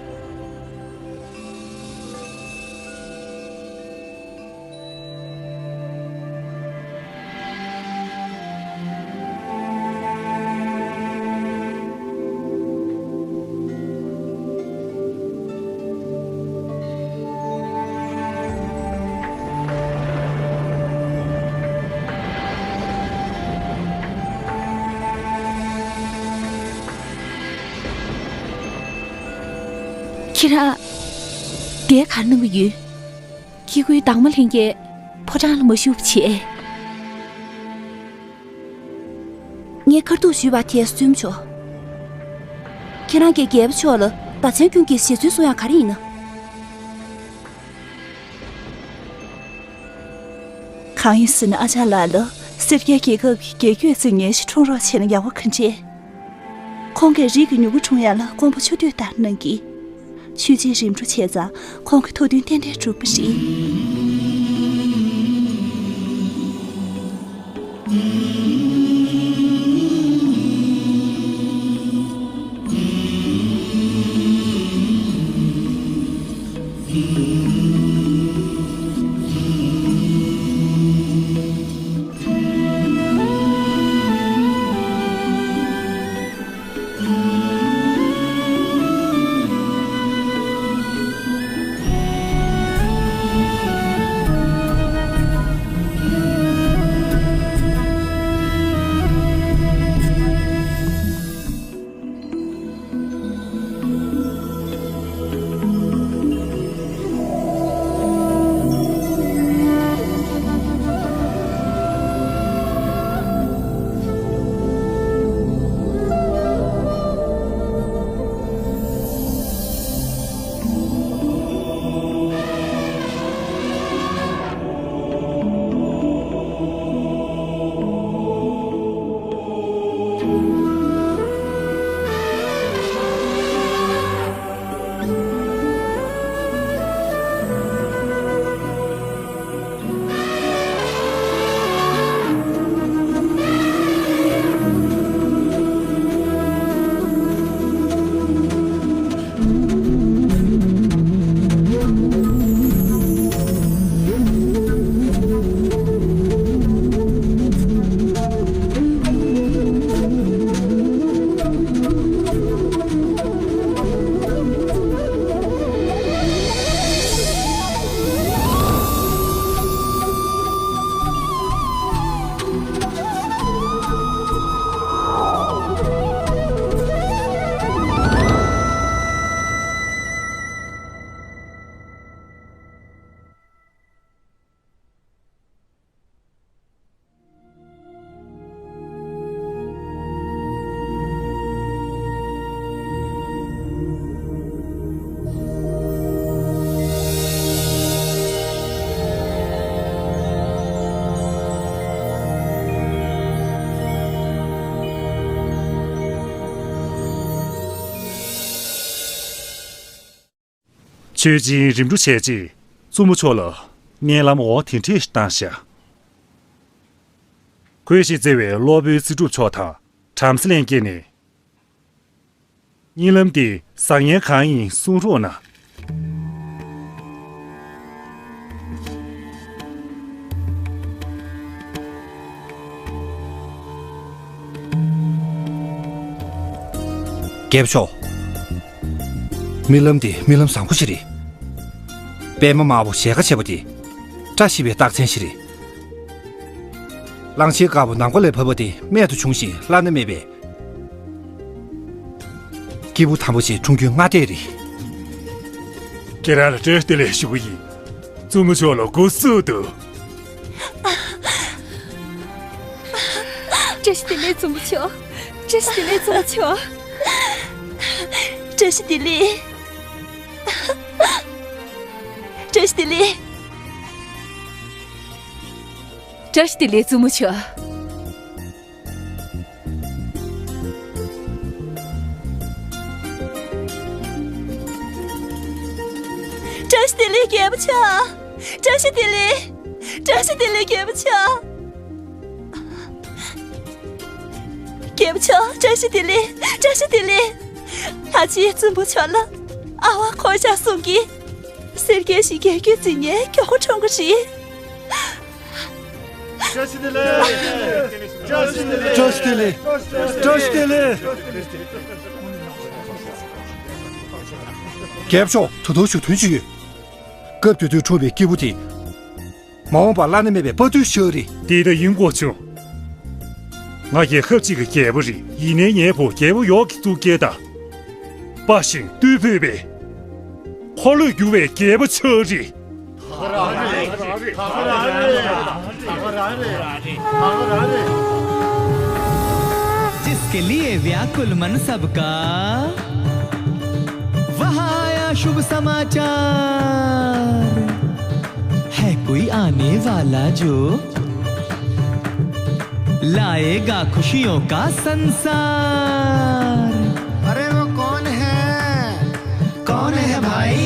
ཁྱེད་རང་། འདིར་ག་རེ་གནང་གི་ཡོད། ཁྱི་གུའི་དྭངས་མ་ལྷན་རྒྱས་ཕོ་བྲང་ལ་མ་བཞུགས་པ་བྱས། ངས་ཁ་ཐུག་ཞུས་པ་དེ་གསུངས་ཆོག་ཁྱེད་རང་གིས་རྒྱལ་པོ་མཆོག་ལ་བརྡ་ཆད་སྐྱོན་གྱི་བཤད་ཚུལ་གསུང་ཡག་ག་རེ་ཡིན་ན། གང་ཡིན་ཟེར་ན། ཨ་ཅག་ལགས་ལ་སེར་སྐྱའི་རྒྱལ་ཁབ་ཀྱི་རྒྱལ་རྒྱུད་བརྩི་མཁན་ཞིག་འཁྲུངས་རོགས་བྱས་ན་ཡག་པོ་ག་འདྲས། ཁོང་གིས་རིགས་ཀྱི་མྱུ་གུ་འཁྲུངས་ཡ་ལ་དཀོན་པོ་ཆུ་སྟོད་ལྟར་གནང་གི། ཆོས་བྱེད་རིམ་གྲོ་བྱས་ཙང་ཁོང་གི་ཐུགས་འདུན་ཏན་ཏན་འགྲུབ་པ་རེད། ཆོས་སྦྱིན་རིམ་གྲོ་བྱས་རྗེས་བཙུན་མོ་མཆོག་ལ་མནལ་ལམ་འོ་དེ་འདྲས་བཏང་བཞག་ཁོས་ཞིག་བརྩེ་བའི་སློབ་དཔོན་ཚེ་སྒྲུབ་མཆོག་དང་བྲམ་ཟེ་ལྷན་རྒྱས་ནས། གཉིད་ལམ་འདི་བཟང་ངན་གང་ཡིན་གསུང་རོགས་གནང་། རྒྱལ་པོ་མཆོག་རྨི་ལམ་འདི་རྨི་ལམ་བཟང་པོ་ཞིག་རེད། པད་མ་དམར་པོ་ཞལ་ཁ་ཕྱེ་བ་དེ། བཀྲ་ཤིས་པའི་རྟགས་མཚན་ཞིག་རེད། གླང་ཆེན་དཀར་པོ་ནམ་མཁའ་ལས་བབས་པ་དེ་རྨད་དུ་བྱུང་ཞིང་བླ་ན་མེད་པའི་སྐྱེས་བུ་དམ་པ་ཞིག་འཁྲུངས་རྒྱུའི་སྔ་ལྟས་རེད། ཁྱེད་རང་ལ་བཀྲ་ཤིས་བདེ་ལེགས་ཞུ་གི་ཡིན། བཙུན་མོ་མཆོག་ལ་སྒོ་བསུ་འདུག་བཀྲ་ཤིས་བདེ་ལེགས་བཙུན་མོ་མཆོག་བཀྲ་ཤིས་བདེ་ལེགས་བཙུན་མོ་མཆོག་བཀྲ་ཤིས་བདེ་ལེགས། བཀྲ་ཤིས་བདེ་ལེགས། བཀྲ་ཤིས་བདེ་ལེགས་བཙུན་མོ་མཆོག་བཀྲ་ཤིས་བདེ་ལེགས་རྒྱལ་པོ་མཆོག་བཀྲ་ཤིས་བདེ་ལེགས། བཀྲ་ཤིས་བདེ་ལེགས་རྒྱལ་པོ་མཆོག་རྒྱལ་པོ་མཆོག་བཀྲ་ཤིས་བདེ་ལེགས། བཀྲ་ཤིས་བདེ་ལེགས། ད་ཅི་བཙུན་མོ་མཆོག་ལ་ཨ་བ་འཁོར་བཞག་གསུང་གི། སེར་སྐྱའི་ཞི་རྒྱས་རྒྱུད་འཛིན་མཁན་མགྱོགས་པོ་འཁྲུངས་ཀྱི་རེད། བཀྲ་ཤིས་བདེ་ལེགས། བཀྲ་ཤིས་བདེ་ལེགས། བཀྲ་ཤིས་བདེ་ལེགས། བཀྲ་ཤིས་བདེ་ལེགས། རྒྱལ་པོ་མཆོག་ད་དུང་ཞུ་དོན་ཅི་ཡོད། སྐབས་དེ་དུས་འཁྲུངས་པའི་སྐྱེས་བུ་དེ། མ་འོངས་པར་བླ་ན་མེད་པའི་དཔའ་རྟུལ་ཞིག་རེད། དེ་ལྟ་ཡིན་དགོས་བྱུང་། ང་རྒྱལ་ཁབ་ཅིག་གི་རྒྱལ་པོ་རེད། ཡིན་ནའི་ངའི་བུ་རྒྱལ་པོ་ཡོག་གི་གཙུག་རྒྱན་དང་། དཔའ་ཞིང་རྟུལ་ཕོད་པའི། འཁོར་ལོས་སྒྱུར་བའི་རྒྱལ་པོ་ཆགས་རེད། जिसके लिए व्याकुल मन सबका, वह आया शुभ समाचार। है कोई आने वाला जो लाएगा खुशियों का संसार। अरे वो कौन है? कौन है भाई?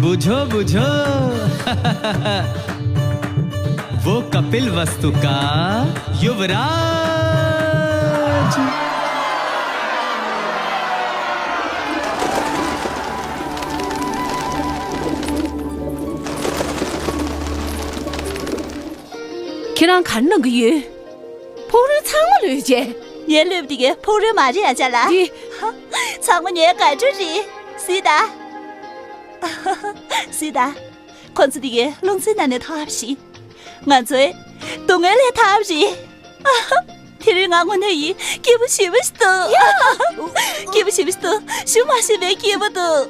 बुझो बुझो। वो कपिल वस्तु का युवराज। ཁྱེད་རང་ག་རེ་གནང་གི་ཡོད། ཕུག་རོན་ཚང་མ་ལོས་བྱས། ངའི་ལོས་དེ་གའི་ཕུག་རོན་མ་རེད་ཨ་ཅག་ལགས། འདི། ཚང་མ་ངའི་དགའ་སྤྲོ་རེད། གཟིགས་དང་། གཟིགས་དང་། ཁོ་ཚོ་དེ་གའི་རླུང་འཚུབ་ནང་ནས་ཐར་བ་རེད། ང་ཚོའི་སྡུག་བསྔལ་ལས་ཐར་བ་རེད། དེ་རིང་ང་དངོས་གནས་ཡིན་སྐྱིད་པོ་ཞེ་པོ་ཞིག་འདུག་སྐྱིད་པོ་ཞེ་པོ་ཞིག་འདུག་ཞུ་མ་ཤེས་པའི་སྐྱིད་པོ་འདུག་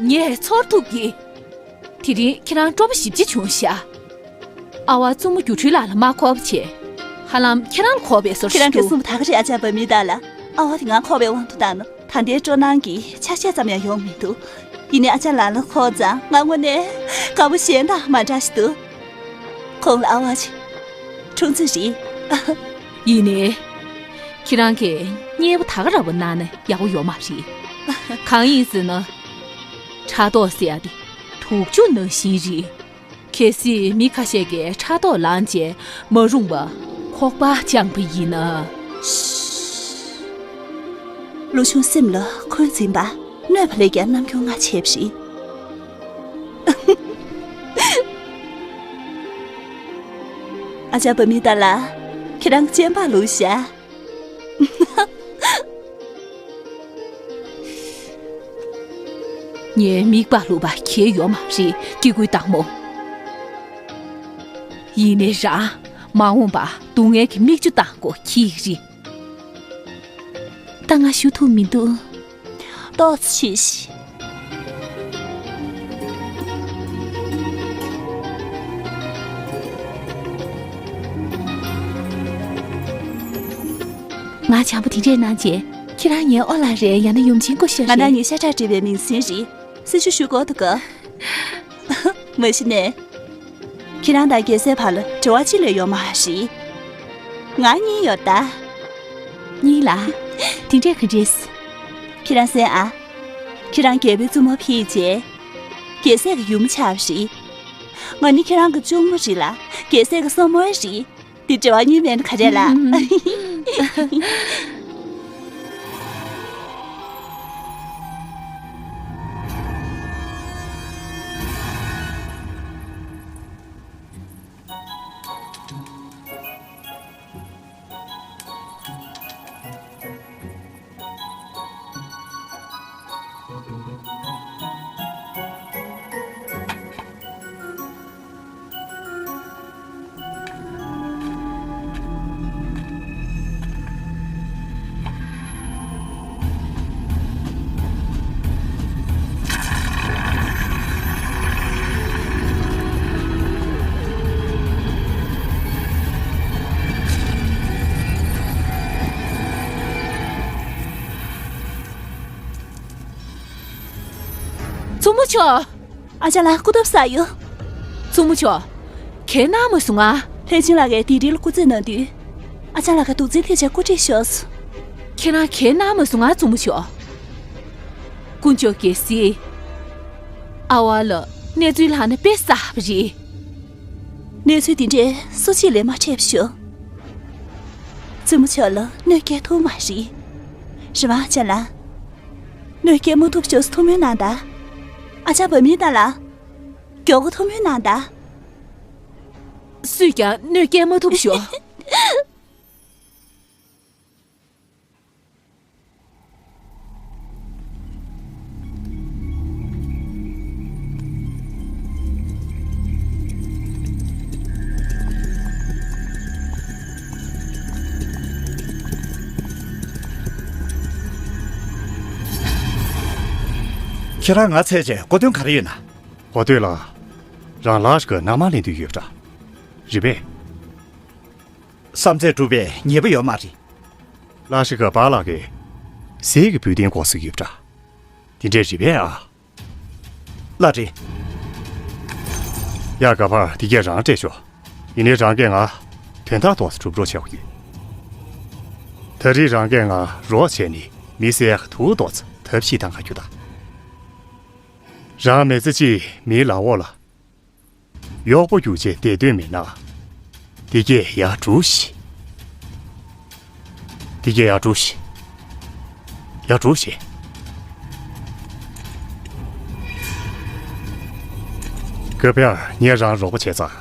ངས་ཚོར་ཐུབ་ཀྱི། དེ་རིང་ཁྱེད་རང་སྤྲོ་པོ་ཞེ་པོ་ཅིག་བྱུང་ཤག་ཨ་བ་བཙུན་མོ་སྒྱུ་འཕྲུལ་ལགས་ལ་མ་འཁོར་བ་བྱས། ཧ་ལམ་ཁྱེད་རང་ལ་འཁོར་བའི་བཟོ་ཞིག་འདུག་ཁྱེད་རང་གིས་གསུངས་པ་ད་ག་རེད་ཨ་ཅག་བ་མི་དག་ལ། ཨ་བ་དེ་ང་འཁོར་བའི་དབང་དུ་བཏང་ན་ད་ལྟའི་སྤྲོ་སྣང་གི་ཆ་ཤས་ཙམ་ཡང་ཡོང་མི་འདུག་ཡིན་ནའི་ཨ་ཅག་ལགས་ལ་འཁོར་ཙང་ང་དངོས་གནས་དགའ་པོ་གཞན་དང་མ་འདྲ་ཞིག་འདུག་ཁོང་ལ་ཨ་བ་ཅིག་འཁྲུངས་ཚུལ་རེད། ཡིན་ནའི། ཁྱེད་རང་གིས་མཉེས་པོ་ད་ག་རང་བ་གནང་ན་ཡག་པོ་ཡོད་མ་རེད། གང་ཡིན་ཟེར་ན། ཕྲག་དོག་ཟེར་ཡ་དེ་དུག་ཆུ་ནང་བཞིན་རེད། གལ་སྲིད་མི་ཁ་ཤས་ཀྱིས་ཕྲག་དོག་ལངས་བྱས་མ་རུངས་པ་ཁོག་པ་བཅངས་པ་ཡིན་ན། ལོ་ཆུང་སེམས་ལ་འཁོན་འཛིན་པ་གནོད་པ་ལས་ཀྱང་རྣམ་འགྱུར་སྔ་ཆེ་བ་རེད། ཨ་ཅག་བ་མི་དག་ལ་ཁྱེད་རང་གཅེན་པོ་ལོས་ཤོག་ངའི་མིག་པ་ལུག་པ་གས་ཡོད་མ་རེད་སྐྱེ་དགུའི་བདག་མོ། ཡིན་ནའི་རང་མ་འོངས་པ་སྡུག་བསྔལ་གྱི་མིག་ཆུ་བཏང་དགོས་ཀྱི་རེད། ད་ང་ཞུ་ཐུབ་མི་འདུག་ཏོག་ཙམ་བཞུགས་ཤིག་ང་བྱམས་པོ་དེ་འདྲས་གནང་བྱས་ཁྱེད་རང་ངའི་ཨོ་ལགས་རེད་ཡང་ན་ཡུམ་ཆེན་སྐུ་ཞབས་ང་རང་རེད། ཉིན་ཤས་ཁྲག་འདྲེས་པའི་མིང་སྲིང་རེད། སྲི་ཞུ་ཞུ་དགོས་འདུག་ག་མ་གཞི་ནས། ཁྱེད་རང་དང་རྒྱལ་སྲས་བར་ལ་འབྲེལ་བ་གཅིག་ལས་ཡོད་མ་རེད། ང་གཉིས་ཡོད་ད། གཉིས་ལ། དེ་འདྲས་ག་འདྲས། ཁྱེད་རང་གསན་ཨ། ཁྱེད་རང་རྒྱལ་པོའི་བཙུན་མོ་ཕེབས་རྗེས། རྒྱལ་སྲས་ཀྱི་ཡུམ་ཆགས་པ་རེད། ང་ནི་ཁྱེད་རང་གི་གཅུང་མོ་རེད་ལ་རྒྱལ་སྲས་ཀྱི་སྲུ་མོ་རེད། འདི་འབྲེལ་བ་གཉིས་མེད་ན་ག་རེ་ལ། མཆོག་ཨ་ཅག་ལགས་སྐུ་ཐོབ་ས་ཡོད། བཙུན་མོ་མཆོག་ཁས་གནང་མ་སོང་ང་། ལྷས་བྱིན་ལགས་ཀྱིས་དེ་རིང་ལ་སྐུ་རྩེད་གནང་དུས། ཨ་ཅག་ལགས་ཀྱི་དུག་རྫས་ཐེབས་ཆག་སྐུ་དྲིན་ཤོར་སོང་། ཁྱེད་རང་ཁས་གནང་མ་སོང་ང་བཙུན་མོ་མཆོག་དཀོན་མཆོག་གལ་སྲིད། ཨ་ཝ་ལ་གནས་ཚུལ་ལྷག་ན་དཔེ་བསགས་པ་རེད། གནས་ཚུལ་དེ་འདྲས་སུ་གཅིག་ལ་མ་འཕྲད་པ་ཞུ། བཙུན་མོ་མཆོག་ལ་གནོད་སྐྱེལ་ཐུབ་མ་རེད། རེད་བ་ཨ་ཅག་ལགས། གནོད་སྐྱེལ་མ་ཐུབ་ཞོག་ཐུགས་སྨོན་གནང་དང་། ཨ་ཅག་བ་མིན་དང་ལ། མགྱོགས་པོ་ཐུགས་སྨོན་གནང་དང་། སུས་ཀྱང་གནོད་སྐྱེལ་མ་ཐུབ་ཞོག་ཁྱེད་རང་ང་འཚོལ་བྱས་གོ་དོན་ག་རེ་ཡོད་ན། གོ་ཐོས་ལ། རང་ལགས་ཀྱི་མནའ་མ་ལེན་འདོད་ཡོད་པ་འདྲ། རེད་པས། བསམ་ཚད་གྲུབ་པའི་ཉེས་པ་ཡོད་མ་རེད། ལ་ཤི་ཀ་པཱ་ལགས་ཀྱིས་ཟས་ཀྱི་འབུལ་རྟེན་དགོས་ཟེར་ཡོད་པ་འདྲ། དེ་འདྲས་རེད་པས་ཨ། ལགས་རེད། ཡ་ག་པར་དེ་གས་རང་སྤྲད་ཤོག་ཡིན་ནའི་རང་གིས་ང་དོན་དག་ཏོག་ཙམ་སྒྲུབ་རོགས་བྱ་དགོས་ཀྱི། ད་རེས་རང་གིས་ང་རོགས་བྱས་ནས་མི་བསད་ཡག་གི་ཐུགས་ཏོག་ཙམ་ཐབས་ཤེས་བཏང་ག་རྒྱུ་ད། རང་མི་ཚེ་གཅིག་མིའི་ལག་འོག་ལ། གཡོག་པོ་རྒྱུག་བྱས་བསྡད་འདོད་མེད་ན། འདི་གས་ཡར་སྒྲུགས་ཤིག་འདི་གས་ཡར་སྒྲུགས་ཤིག་ཡར་སྒྲུགས་ཤིག་ག་པར་ངས་རང་རོགས་པ་བྱས་ཙང་།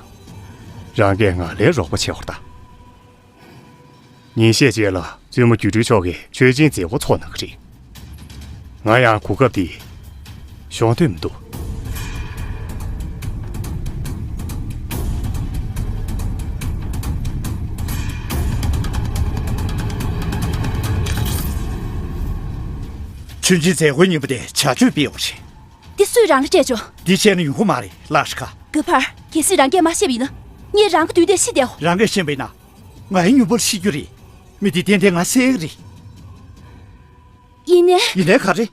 རང་གིས་ང་ལ་རོགས་པ་བྱེད་དགོས་རེད་ད། ཉིན་ཤས་རྗེས་ལ་བཙུན་མོ་སྒྱུ་འཕྲུལ་མཆོག་གིས་མཆོད་སྦྱིན་མཛད་སྒོ་ཚོགས་གནང་གི་རེད། ང་ཡང་གོ་སྐབས་འདི་ཤོང་འདོད་མི་འདུག་མཆོད་སྦྱིན་མཛད་སྒོའི་ཉིན་མོ་དེ་བྱ་སྤྱོད་སྤེལ་བ་རེད། འདི་སུས་རང་ལ་སྤྲད་ཆོག་འདི་བྱས་ན་ཡོང་གི་མ་རེད་ལ་ཤི་ཀ་གུས་ཕར། གལ་སྲིད་རང་གིས་མ་བཤད་པ་ཡིན་ན། ངས་རང་གི་མདུན་དེར་ཤི་བསྡད་འོ། རང་གིས་ཤེས་པ་ཡིན་ན། ང་ཡི་མྱུར་པོར་ཤི་རྒྱུ་རེད། མི་འདི་ཏན་ཏན་ང་བསད་ཀྱི་རེད། ཡིན་ནའི། ཡིན་ནའི་ག་རེ།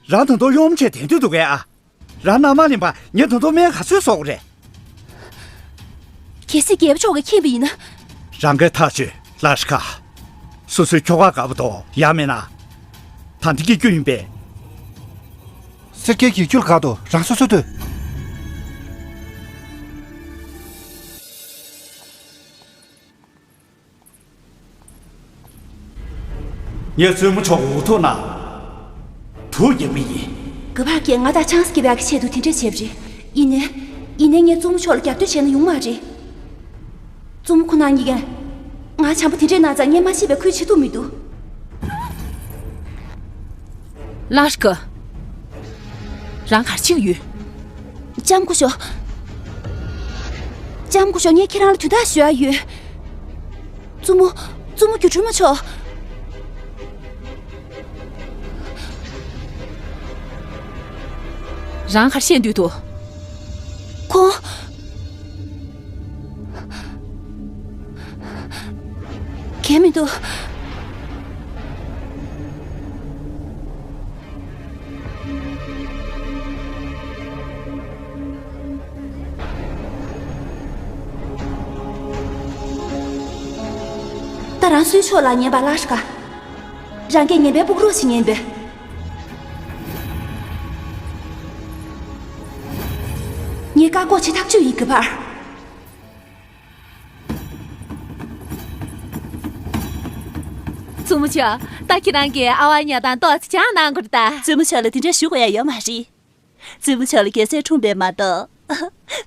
རང་ད་དུང་གཡོག་མོ་བྱས་བསྡད་འདོད་འདུག་གས་ཨ། རང་མནའ་མ་ལེན་པར་ངས་ད་དུང་སྨན་ག་ཚོད་གསོག་དགོས་རེད། གལ་སྲིད་རྒྱལ་པོ་མཆོག་གིས་མཁྱེན་པ་ཡིན་ན། རང་གིས་ཐག་གཅོད་ལ་ཤི་ཀ་སོ་སོའི་ཁྱོ་ག་དགའ་པོ་དང་ཡང་མིན་ན། ད་འདི་གི་རྒྱུ་ཡིན་པས། སེར་སྐྱའི་གི་རྒྱུ་ལ་དགའ་དོ་རང་སོ་སོ་ལྟོས། ངས་བཙུན་མོ་མཆོག་འུ་ཐུག་ན་དུག་རྒྱག་མི་ཡིན། གུས་ཕར་གྱིས་ང་དང་ཆང་ས་སྐྱེ་བའི་ཆེད་དུ་དེ་འདྲས་བྱས་པ་རེད། ཡིན་ནའི། ཡིན་ནའི་ངས་བཙུན་མོ་མཆོག་ལ་རྒྱབ་གཏོད་བྱས་ན་ཡོང་མ་རེད། བཙུན་མོ་ཁོ་ན་གཉིས་ཀས་ང་བྱམས་པོ་དེ་འདྲས་གནང་ཙང་ངས་མ་ཤེས་པའི་ཁུལ་བྱེད་ཐུབ་མི་འདུག་ལ་ཤི་ཀ་རང་ག་རེ་བྱེད་ཀྱི་ཡོད། ལྕམ་སྐུ་ཞབས། ལྕམ་སྐུ་ཞབས་ངས་ཁྱེད་རང་ལ་དོན་དག་ཞུ་ཡ་ཡོད། བཙུན་མོ། བཙུན་མོ་སྒྱུ་འཕྲུལ་མ་མཆོག་རང་ག་རེ་བཤད་འདོད་འདུག་ཁོང་། གལ་མི་འདུག་ད་རང་སུའི་ཕྱོགས་ལ་ཉན་པ་ལ་ཤི་ཀ་རང་གིས་ངན་པའི་ཕྲུ་གུ་རོ་ཞིག་ཉན་པས། ངས་བཀག་འགོག་བྱེད་ཐག་ཆོད་ཡིན་གི་བར། བཙུན་མོ་ཆོ། ད་ཁྱེད་རང་གིས་ཨ་བ་ཉ་དང་ཏོག་ཙི་ཅང་གནང་དགོས་རེད་ད། བཙུན་མོ་ཆོ་ལ་དེ་འདྲ་ཞུ་དགོས་ཡ་ཡོད་མ་རེད། བཙུན་མོ་ཆོ་ལ་རྒྱལ་སྲས་འཁྲུངས་པས་མ་གཏོགས།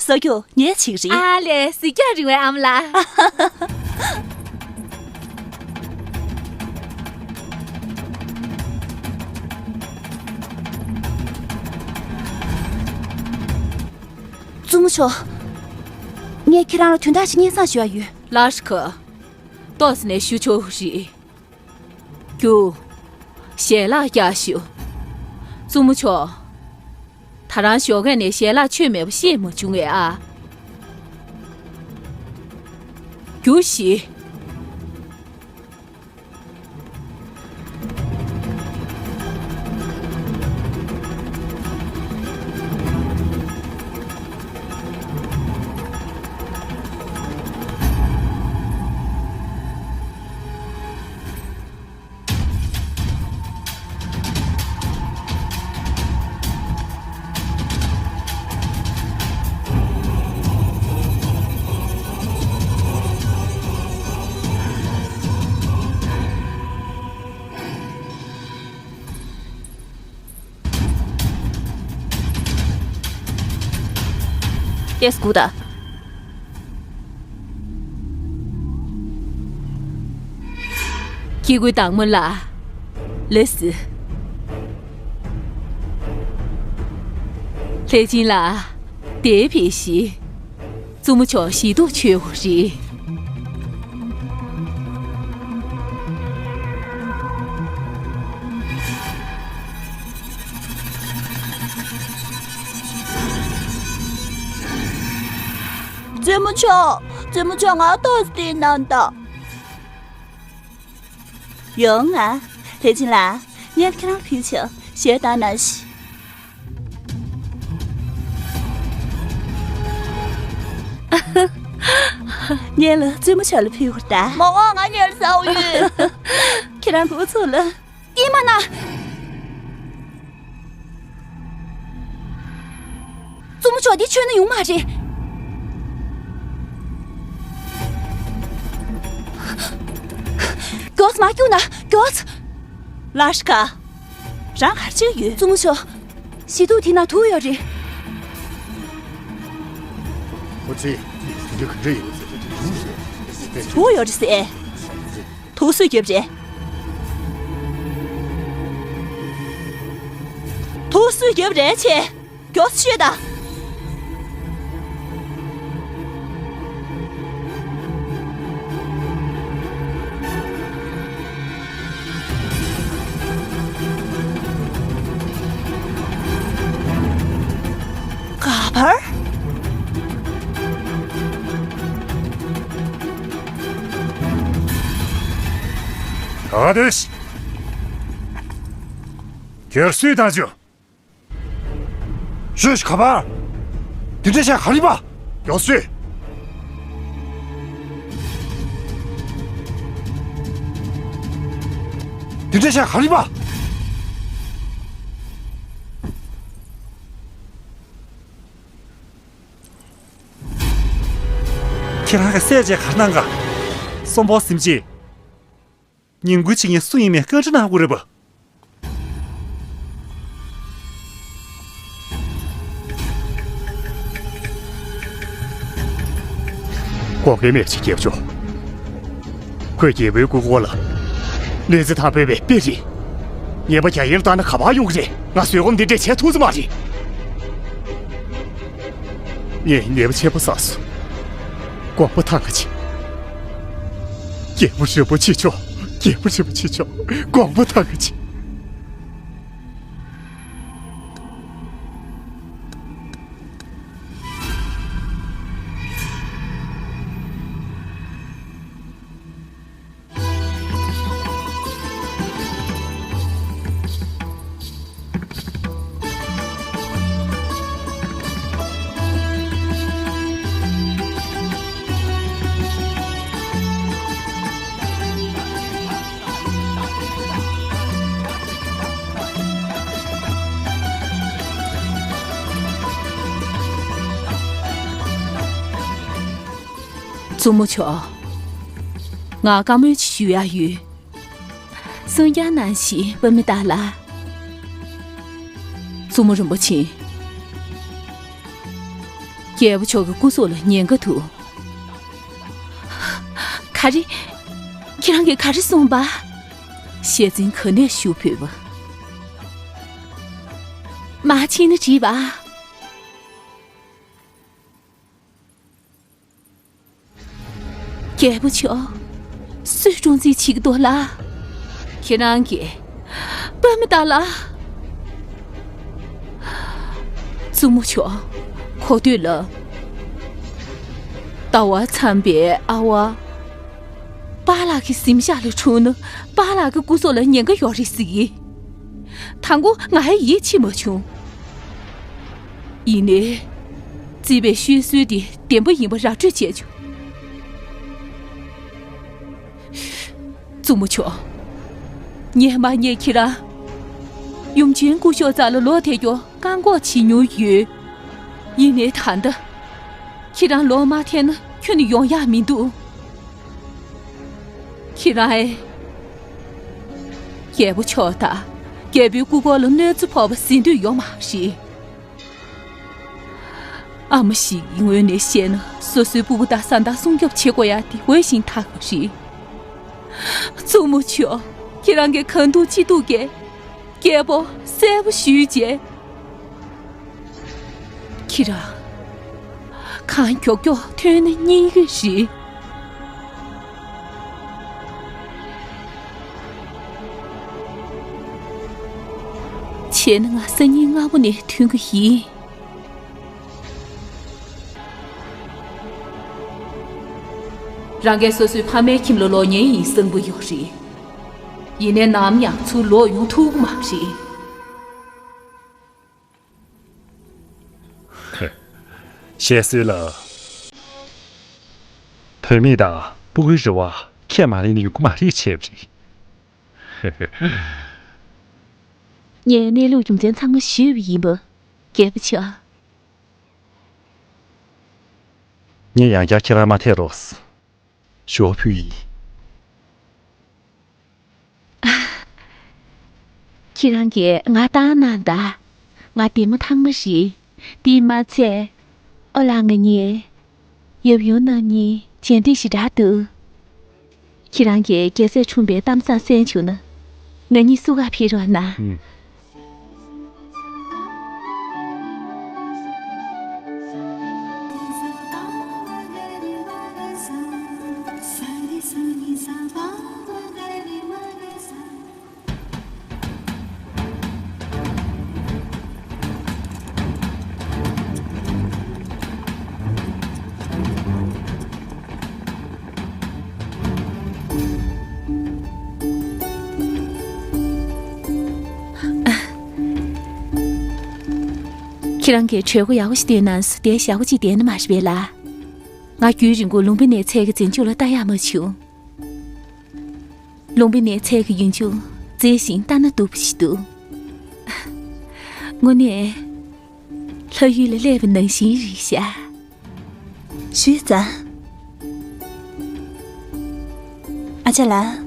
གསོ་སྐྱོང་ངས་བྱེད་ཀྱི་རེད། ཨ་ལས་གཟིགས་རྒྱང་རིང་བའི་ཨ་མ་ལགས། བཙུན་མོ་ཆོ། ངས་ཁྱེད་རང་ལ་དོན་དག་ཞིག་སྙན་སེང་ཞུ་ཡ་ཡོད། ལ་ཤི་ཀ་ཏོག་ཙམ་ནས་ཞུ་ཆོག་གི་རེད། རྒྱུགས། ཞལ་ལག་རྒྱག་ཤོག་བཙུན་མོ་ཆོ། ད་རང་ཞོགས་ཀས་ནས་ཞལ་ལག་མཆོད་མེད་པ་བཤད་མ་བྱུང་ངས་ཨ། རྒྱུགས་ཤིག་ཏེས་གུ་ད། ཁྱི་གུའི་དྭངས་མོ་ལ། ལེ་སི། ལྷས་སྦྱིན་ལ། དེའི་ཕི་ཤི། བཙུན་མོ་མཆོག་ཞི་སྡུག་ཆོས་རེད། བཙུན་མོ་མཆོག་བཙུན་མོ་མཆོག་ང་ཏོག་ཙམ་གནང་དང་། ཡོང་ང་། ལྷས་སྦྱིན་ལགས། ངས་ཁྱེད་རང་ཕུལ་ཆོག་ཞལ་བཏང་ན་ཤི། ངས་ལ་བཙུན་མོ་མཆོག་ལ་ཕུལ་བར་ད། མ་འོངས་ང་ཉལ་ཟའོ་ཡོད། ཁྱེད་རང་འགོ་ཚུགས་ལ། ཏི་མ་ན། བཙུན་མོ་མཆོག་འདི་མཆོད་ན་ཡོང་མ་རེད། མགྱོགས་མ་རྒྱུག་ན་མགྱོགས། ལ་ཤི་ཀ་རང་གར་ཅིག་ཡོད། བཙུན་མོ་མཆོག་ཞི་སྡུག་དེ་ན་དུག་ཡོད་རེད། ཁོ་ཚོས་དེ་འདྲ་ག་འདྲ་ཡོད་ཟེར། དུག་ཡོད་རེད་ཟེར། དུག་སུས་བརྒྱབ་རེད། དུག་སུས་བརྒྱབ་རེད་ཆེ། མགྱོགས་ཤོད་དང་། ག་པར། ཨ་དེ་ཤི། ཁྱེད་སུས་བཏང་བྱུང་། ཤོད་ཤི་ག་པར། དེ་འདྲ་བྱས་ག་རེ་བ། མགྱོགས་ཤོད། དེ་འདྲ་བྱས་ག་རེ་བ། ཁྱེད་རང་གི་སྲས་བཅས་གར་གནང་ག་གསོན་པོ་སེམས་ཅན། ཉིན་གུང་ཕྱི་ཉིན་སུ་ཡིན་མིན་བཀའ་འདྲི་གནང་དགོས་རེད་པ། གོ་གེ་མེར་ཆེ་རྒྱལ་མཆོག་ཁོས་རྒྱལ་པོའི་སྐུ་འཁོར་ལ་གནོད་འཚེ་དང་སྤེལ་བའི་དཔེ་རེད། ངེས་པ་རྒྱ་ཡན་ལ་བཏང་ན་ག་པར་ཡོང་གི་རེད། ང་བཟོད་སྒོམ་འདི་འདྲས་བྱས་ཐུབ་ས་མ་རེད། ངས་ཉེས་པ་ཆེན་པོ་བསགས་སོང་། དགོངས་པ་ཐང་ག་ཆེ། རྒྱལ་པོ་རིན་པོ་ཆེ་མཆོག་རྒྱལ་པོ་རིན་པོ་ཆེ་མཆོག་དགོངས་པ་ཐང་ག་ཆེ། བཙུན་མོ་མཆོག་ང་བཀའ་མོལ་ཅིག་ཞུ་ཡ་ཡོད། གསུང་རྐྱང་གནང་ཞིག་པདྨ་ཏཱ་ལ། བཙུན་མོ་རིན་པོ་ཆེ། རྒྱལ་པོ་མཆོག་གི་སྐུ་སྲོག་ལ་ཉེན་ཁ་འདུག་ག་རེ། ཁྱེད་རང་གིས་ག་རེ་གསུངས་པ། ཤེས་འཛིན་ག་ནས་ཞུ་ཕོད་པ། མ་ཕྱིན་ན་བྲིས་པ། རྒྱལ་པོ་མཆོག་སུས་སྲུང་བརྩི་བྱེད་ཀྱི་འདུག་ལ། ཁྱེད་རང་གིས་པདྨ་ཏཱ་ལ། བཙུན་མོ་མཆོག་གོ་ཐོས་ལ། ཟླ་བ་མཚམས་པའི་ཨ་བ། པཱ་ལགས་ཀྱི་གཟིམ་ཤག་ལ་འཁྲུངས་ན་པཱ་ལགས་ཀྱི་སྐུ་སྲོག་ལ་ཉེན་ཁ་ཡོད་རེད་ཟེར་གི། དང་པོ་ང་ཡི་ཡིད་ཆེས་མ་བྱུང་། ཡིན་ནའི། བརྩིས་པའི་ཤོད་སྲོལ་དེ་བདེན་པ་ཡིན་པ་ར་སྤྲོད་བྱས་བྱུང་། བཙུན་མོ་མཆོག་ངས་མ་ཉེས་ཁྱེད་རང་། ཡུམ་ཆེན་སྐུ་ཞབས་རྩ་ལ་ལོག་ཐེབས་རྒྱུ་བཀག་འགོག་བྱེད་མྱོང་ཡོད། ཡིན་ནའི་ད་ལྟ། ཁྱེད་རང་ལོག་མ་ཐེབས་ན་ཁྱོན་ནས་ཡོང་ཡག་མི་འདུག་ཁྱེད་རང་ཨེ། རྒྱལ་པོ་མཆོག་དང་རྒྱལ་པོའི་སྐུ་འཁོར་ལ་གནོད་འཚེ་ཕོག་པ་གཟིགས་འདོད་ཡོད་མ་རེད། ཨ་མ་ཞིག་གི་ངོས་ནས་བཤད་ན། སོ་སོའི་སྤུ་གུ་དང་བཟའ་ཟླ་སྲུང་སྐྱོབ་བྱེད་དགོས་ཡ་དེ་འོས་ཤིང་ཐག་པ་རེད། མཚོ་མོ་ཆོས། ཁྱེད་རང་གིས་གང་ཐུབ་ཅི་ཐུབ་བྱས། རྒྱལ་པོ་གསལ་པོ་ཞུས་བྱས། ཁྱེད་རང་གང་མགྱོགས་མགྱོགས་ཐོན་ན་སྙིང་གི་རེད། བྱས་ན་ང་སང་ཉིན་སྔ་པོ་ནས་ཐོན་གི་ཡིན། རང་གིས་སོ་སོའི་ཕ་མའི་ཁྱིམ་ལ་ལོག་ཉན་ཡིན་བསམ་གི་ཡོད་རེད། ཡིན་ནའི་ནམ་ཡང་ཚུར་ལོག་ཡོང་ཐུབ་ཀྱི་མ་རེད། ཞེས་གསོལ་ལ། བུད་མེད་དང་སྤུ་གུའི་རེ་བ་ཁས་མ་ལེན་ན་ཡོང་གི་མ་རེད་བྱས་པ་རེད། ངས་གནས་ལུགས་རྒྱུ་མཚན་ཚང་མ་ཞུས་པ་ཡིན་པ། རྒྱལ་པོ་མཆོག་ངས་ཡང་བསྐྱར་ཁྱེད་རང་མ་ཐད་རོགས། ཞུ་བ་ཕུལ་ཡིན། ཁྱེད་རང་གིས་ང་བཏང་གནང་དང་། ང་བདེ་མོ་ཐང་མོ་རེད། དེས་མ་ཚད། ཨོ་ལགས་ང་གཉིས་ཡབ་ཡུམ་རྣམ་གཉིས་མཇལ་འདོད་ཞེ་དྲག་འདུག་ཁྱེད་རང་གིས་རྒྱལ་སྲས་འཁྲུངས་པའི་གཏམ་བཟང་གསན་བྱུང་ན། ང་གཉིས་བསུ་ག་ཕེབས་རོགས་གནང་། ཨུམ། ཁྱེད་རང་གིས་གྲོས་འགོ་ཡག་པོ་ཞིག་བཏོན་གནང་སོང་། བསྡད་ཞག་པོ་གཅིག་བསྡད་ན་མ་རེད་པས་ལགས། ང་རྒྱུན་རིང་པོ་ལུམ་བི་ནིའི་ཚལ་གྱི་རྗེས་འཇུག་ལ་ལྟ་ཡག་མ་བྱུང་། ལུམ་བི་ནིའི་ཚལ་གྱི་ཡུལ་ལྗོངས་མཛེས་ཤིང་ལྟ་ན་སྡུག་པ་ཞིག་འདུག་དངོས་གནས་ལྷ་ཡུལ་ལ་སླེབས་པ་ནང་བཞིན་རེད་ཤག་ཞུས་ཙང་། ཨ་ཅག་ལགས།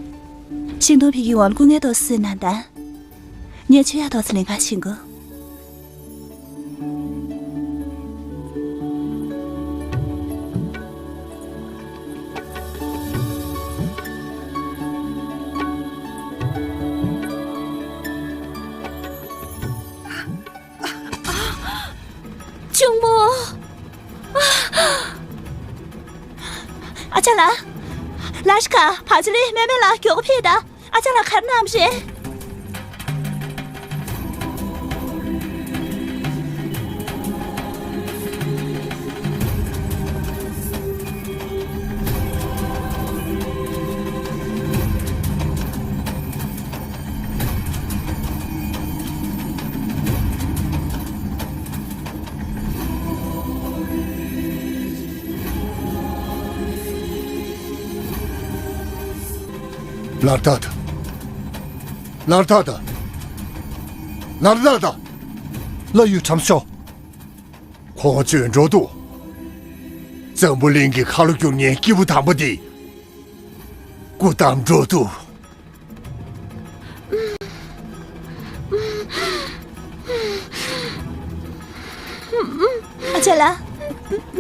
ཤིང་སྡོང་ཕུད་ཀྱི་འོག་ལ་སྐུ་ངལ་ཏོག་ཙམ་གནང་དང་། ངས་མཆོད་ཡག་ཏོག་ཙམ་ལེན་ག་ཕྱིན་དགོས། གཅུང་མོ། ཨ་ཅག་ལགས། ལ་ཤི་ཀ་བ་ཅི་ལི་མེ་མེ་ལགས་མགྱོགས་པོ་ཕེབས་དང་། ཨ་ཅག་ལགས་ག་རེ་གནང་བ་རེད། ལར་ཐག་ད། ལར་ཐག་ད། ལར་ཐག་ད། ལྷ་ཡུལ་དྲམ་ཤོག་ཁོང་བྱོན་འགྲོ་འདུག་འཛམ་བུ་གླིང་གི་ཁ་ལོ་བསྒྱུར་མཁན་སྐྱེས་བུ་དམ་པ་འདི་སྐུ་བལྟམས་འགྲོ་འདུག་ཨ་ཅག་ལགས།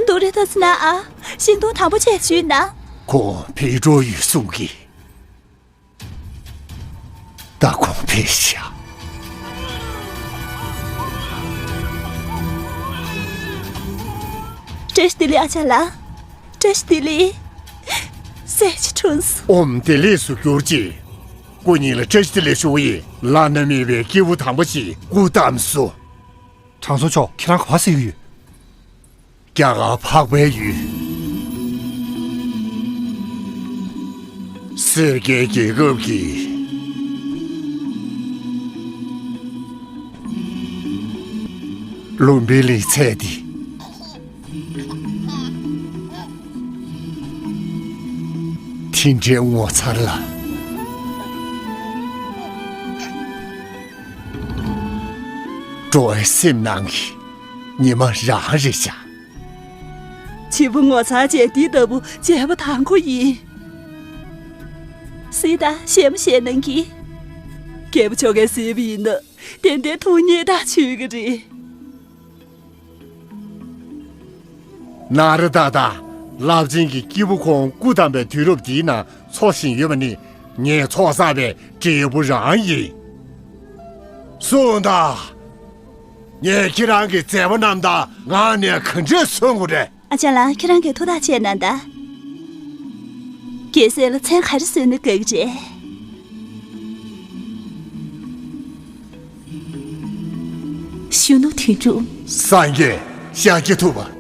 སྡུག་རུས་ཏོག་ཙམ་གནང་ཨ། ཤིང་སྡོང་དམ་པོ་བྱས་བཞུགས་གནང་། ཁོང་ཕེབས་འགྲོ་ཡོད་གསུང་གི། ད་ཁོང་ཕེབས་ཤག་བཀྲ་ཤིས་བདེ་ལེགས་ཨ་ཅག་ལགས། བཀྲ་ཤིས་བདེ་ལེགས། སྲས་ཀྱི་འཁྲུངས་སོ། ཨོཾ་བདེ་ལེགས་སུ་གྱུར་ཅིག་སྐུ་ཉིད་ལ་བཀྲ་ཤིས་བདེ་ལེགས་ཞུ་བ་ཡིན། བླ་ན་མེད་པའི་སྐྱེས་བུ་དམ་པ་ཞིག་སྐུ་བལྟམས་སོ། དྲང་སྲོང་མཆོག་ཁྱེད་རང་ག་པར་གཟིགས་ཀྱི་ཡོད། རྒྱ་གར་འཕགས་པའི་ཡུལ། སེར་སྐྱའི་རྒྱལ་ཁབ་ཀྱི་ལུམ་བི་ནིའི་ཚལ་འདི། དེ་འདྲའི་ངོ་མཚར་ལ། འགྲོ་བའི་སེམས་ནང་གི་ཉི་མ་རང་རེད་ཤག་བྱེད་པོ་ངོ་མཚར་ཅན་འདི་ལྟ་བུ་མཇལ་བ་དང་པོ་ཡིན། སྲིད་དང་ཞལ་མོ་ཞལ་གནང་གི། རྒྱལ་པོ་མཆོག་གིས་གཟིགས་པ་ཡིན་ན་ཏན་ཏན་ཐུགས་མཉེས་དང་མཆོད་ཀྱི་རེད། ན་ར་ད་དང་རླབས་ཆེན་གྱི་སྐྱེས་བུ་ཁོང་སྐུ་བལྟམས་པའི་དུས་རབས་འདིའི་ནང་འཚོ་བཞིན་ཡོད་པ་ནི་ངས་ཚོགས་བསགས་པའི་འབྲས་བུ་རང་ཡིན། གསུངས་དང་། ངས་ཁྱེད་རང་གི་མཛད་པ་རྣམས་དང་ངག་ནས་ག་འདྲས་གསུང་དགོས་རེད། ཨ་ཅག་ལགས། ཁྱེད་རང་གིས་ཐུགས་ཐག་བཅད་གནང་དང་། རྒྱལ་སྲས་ལ་མཚན་ག་རེ་གསོལ་ན་དགའ་གི་རེད། གཞོན་ནུ་དོན་གྲུབ། སངས་རྒྱས་ཤཱཀྱ་ཐུབ་པ།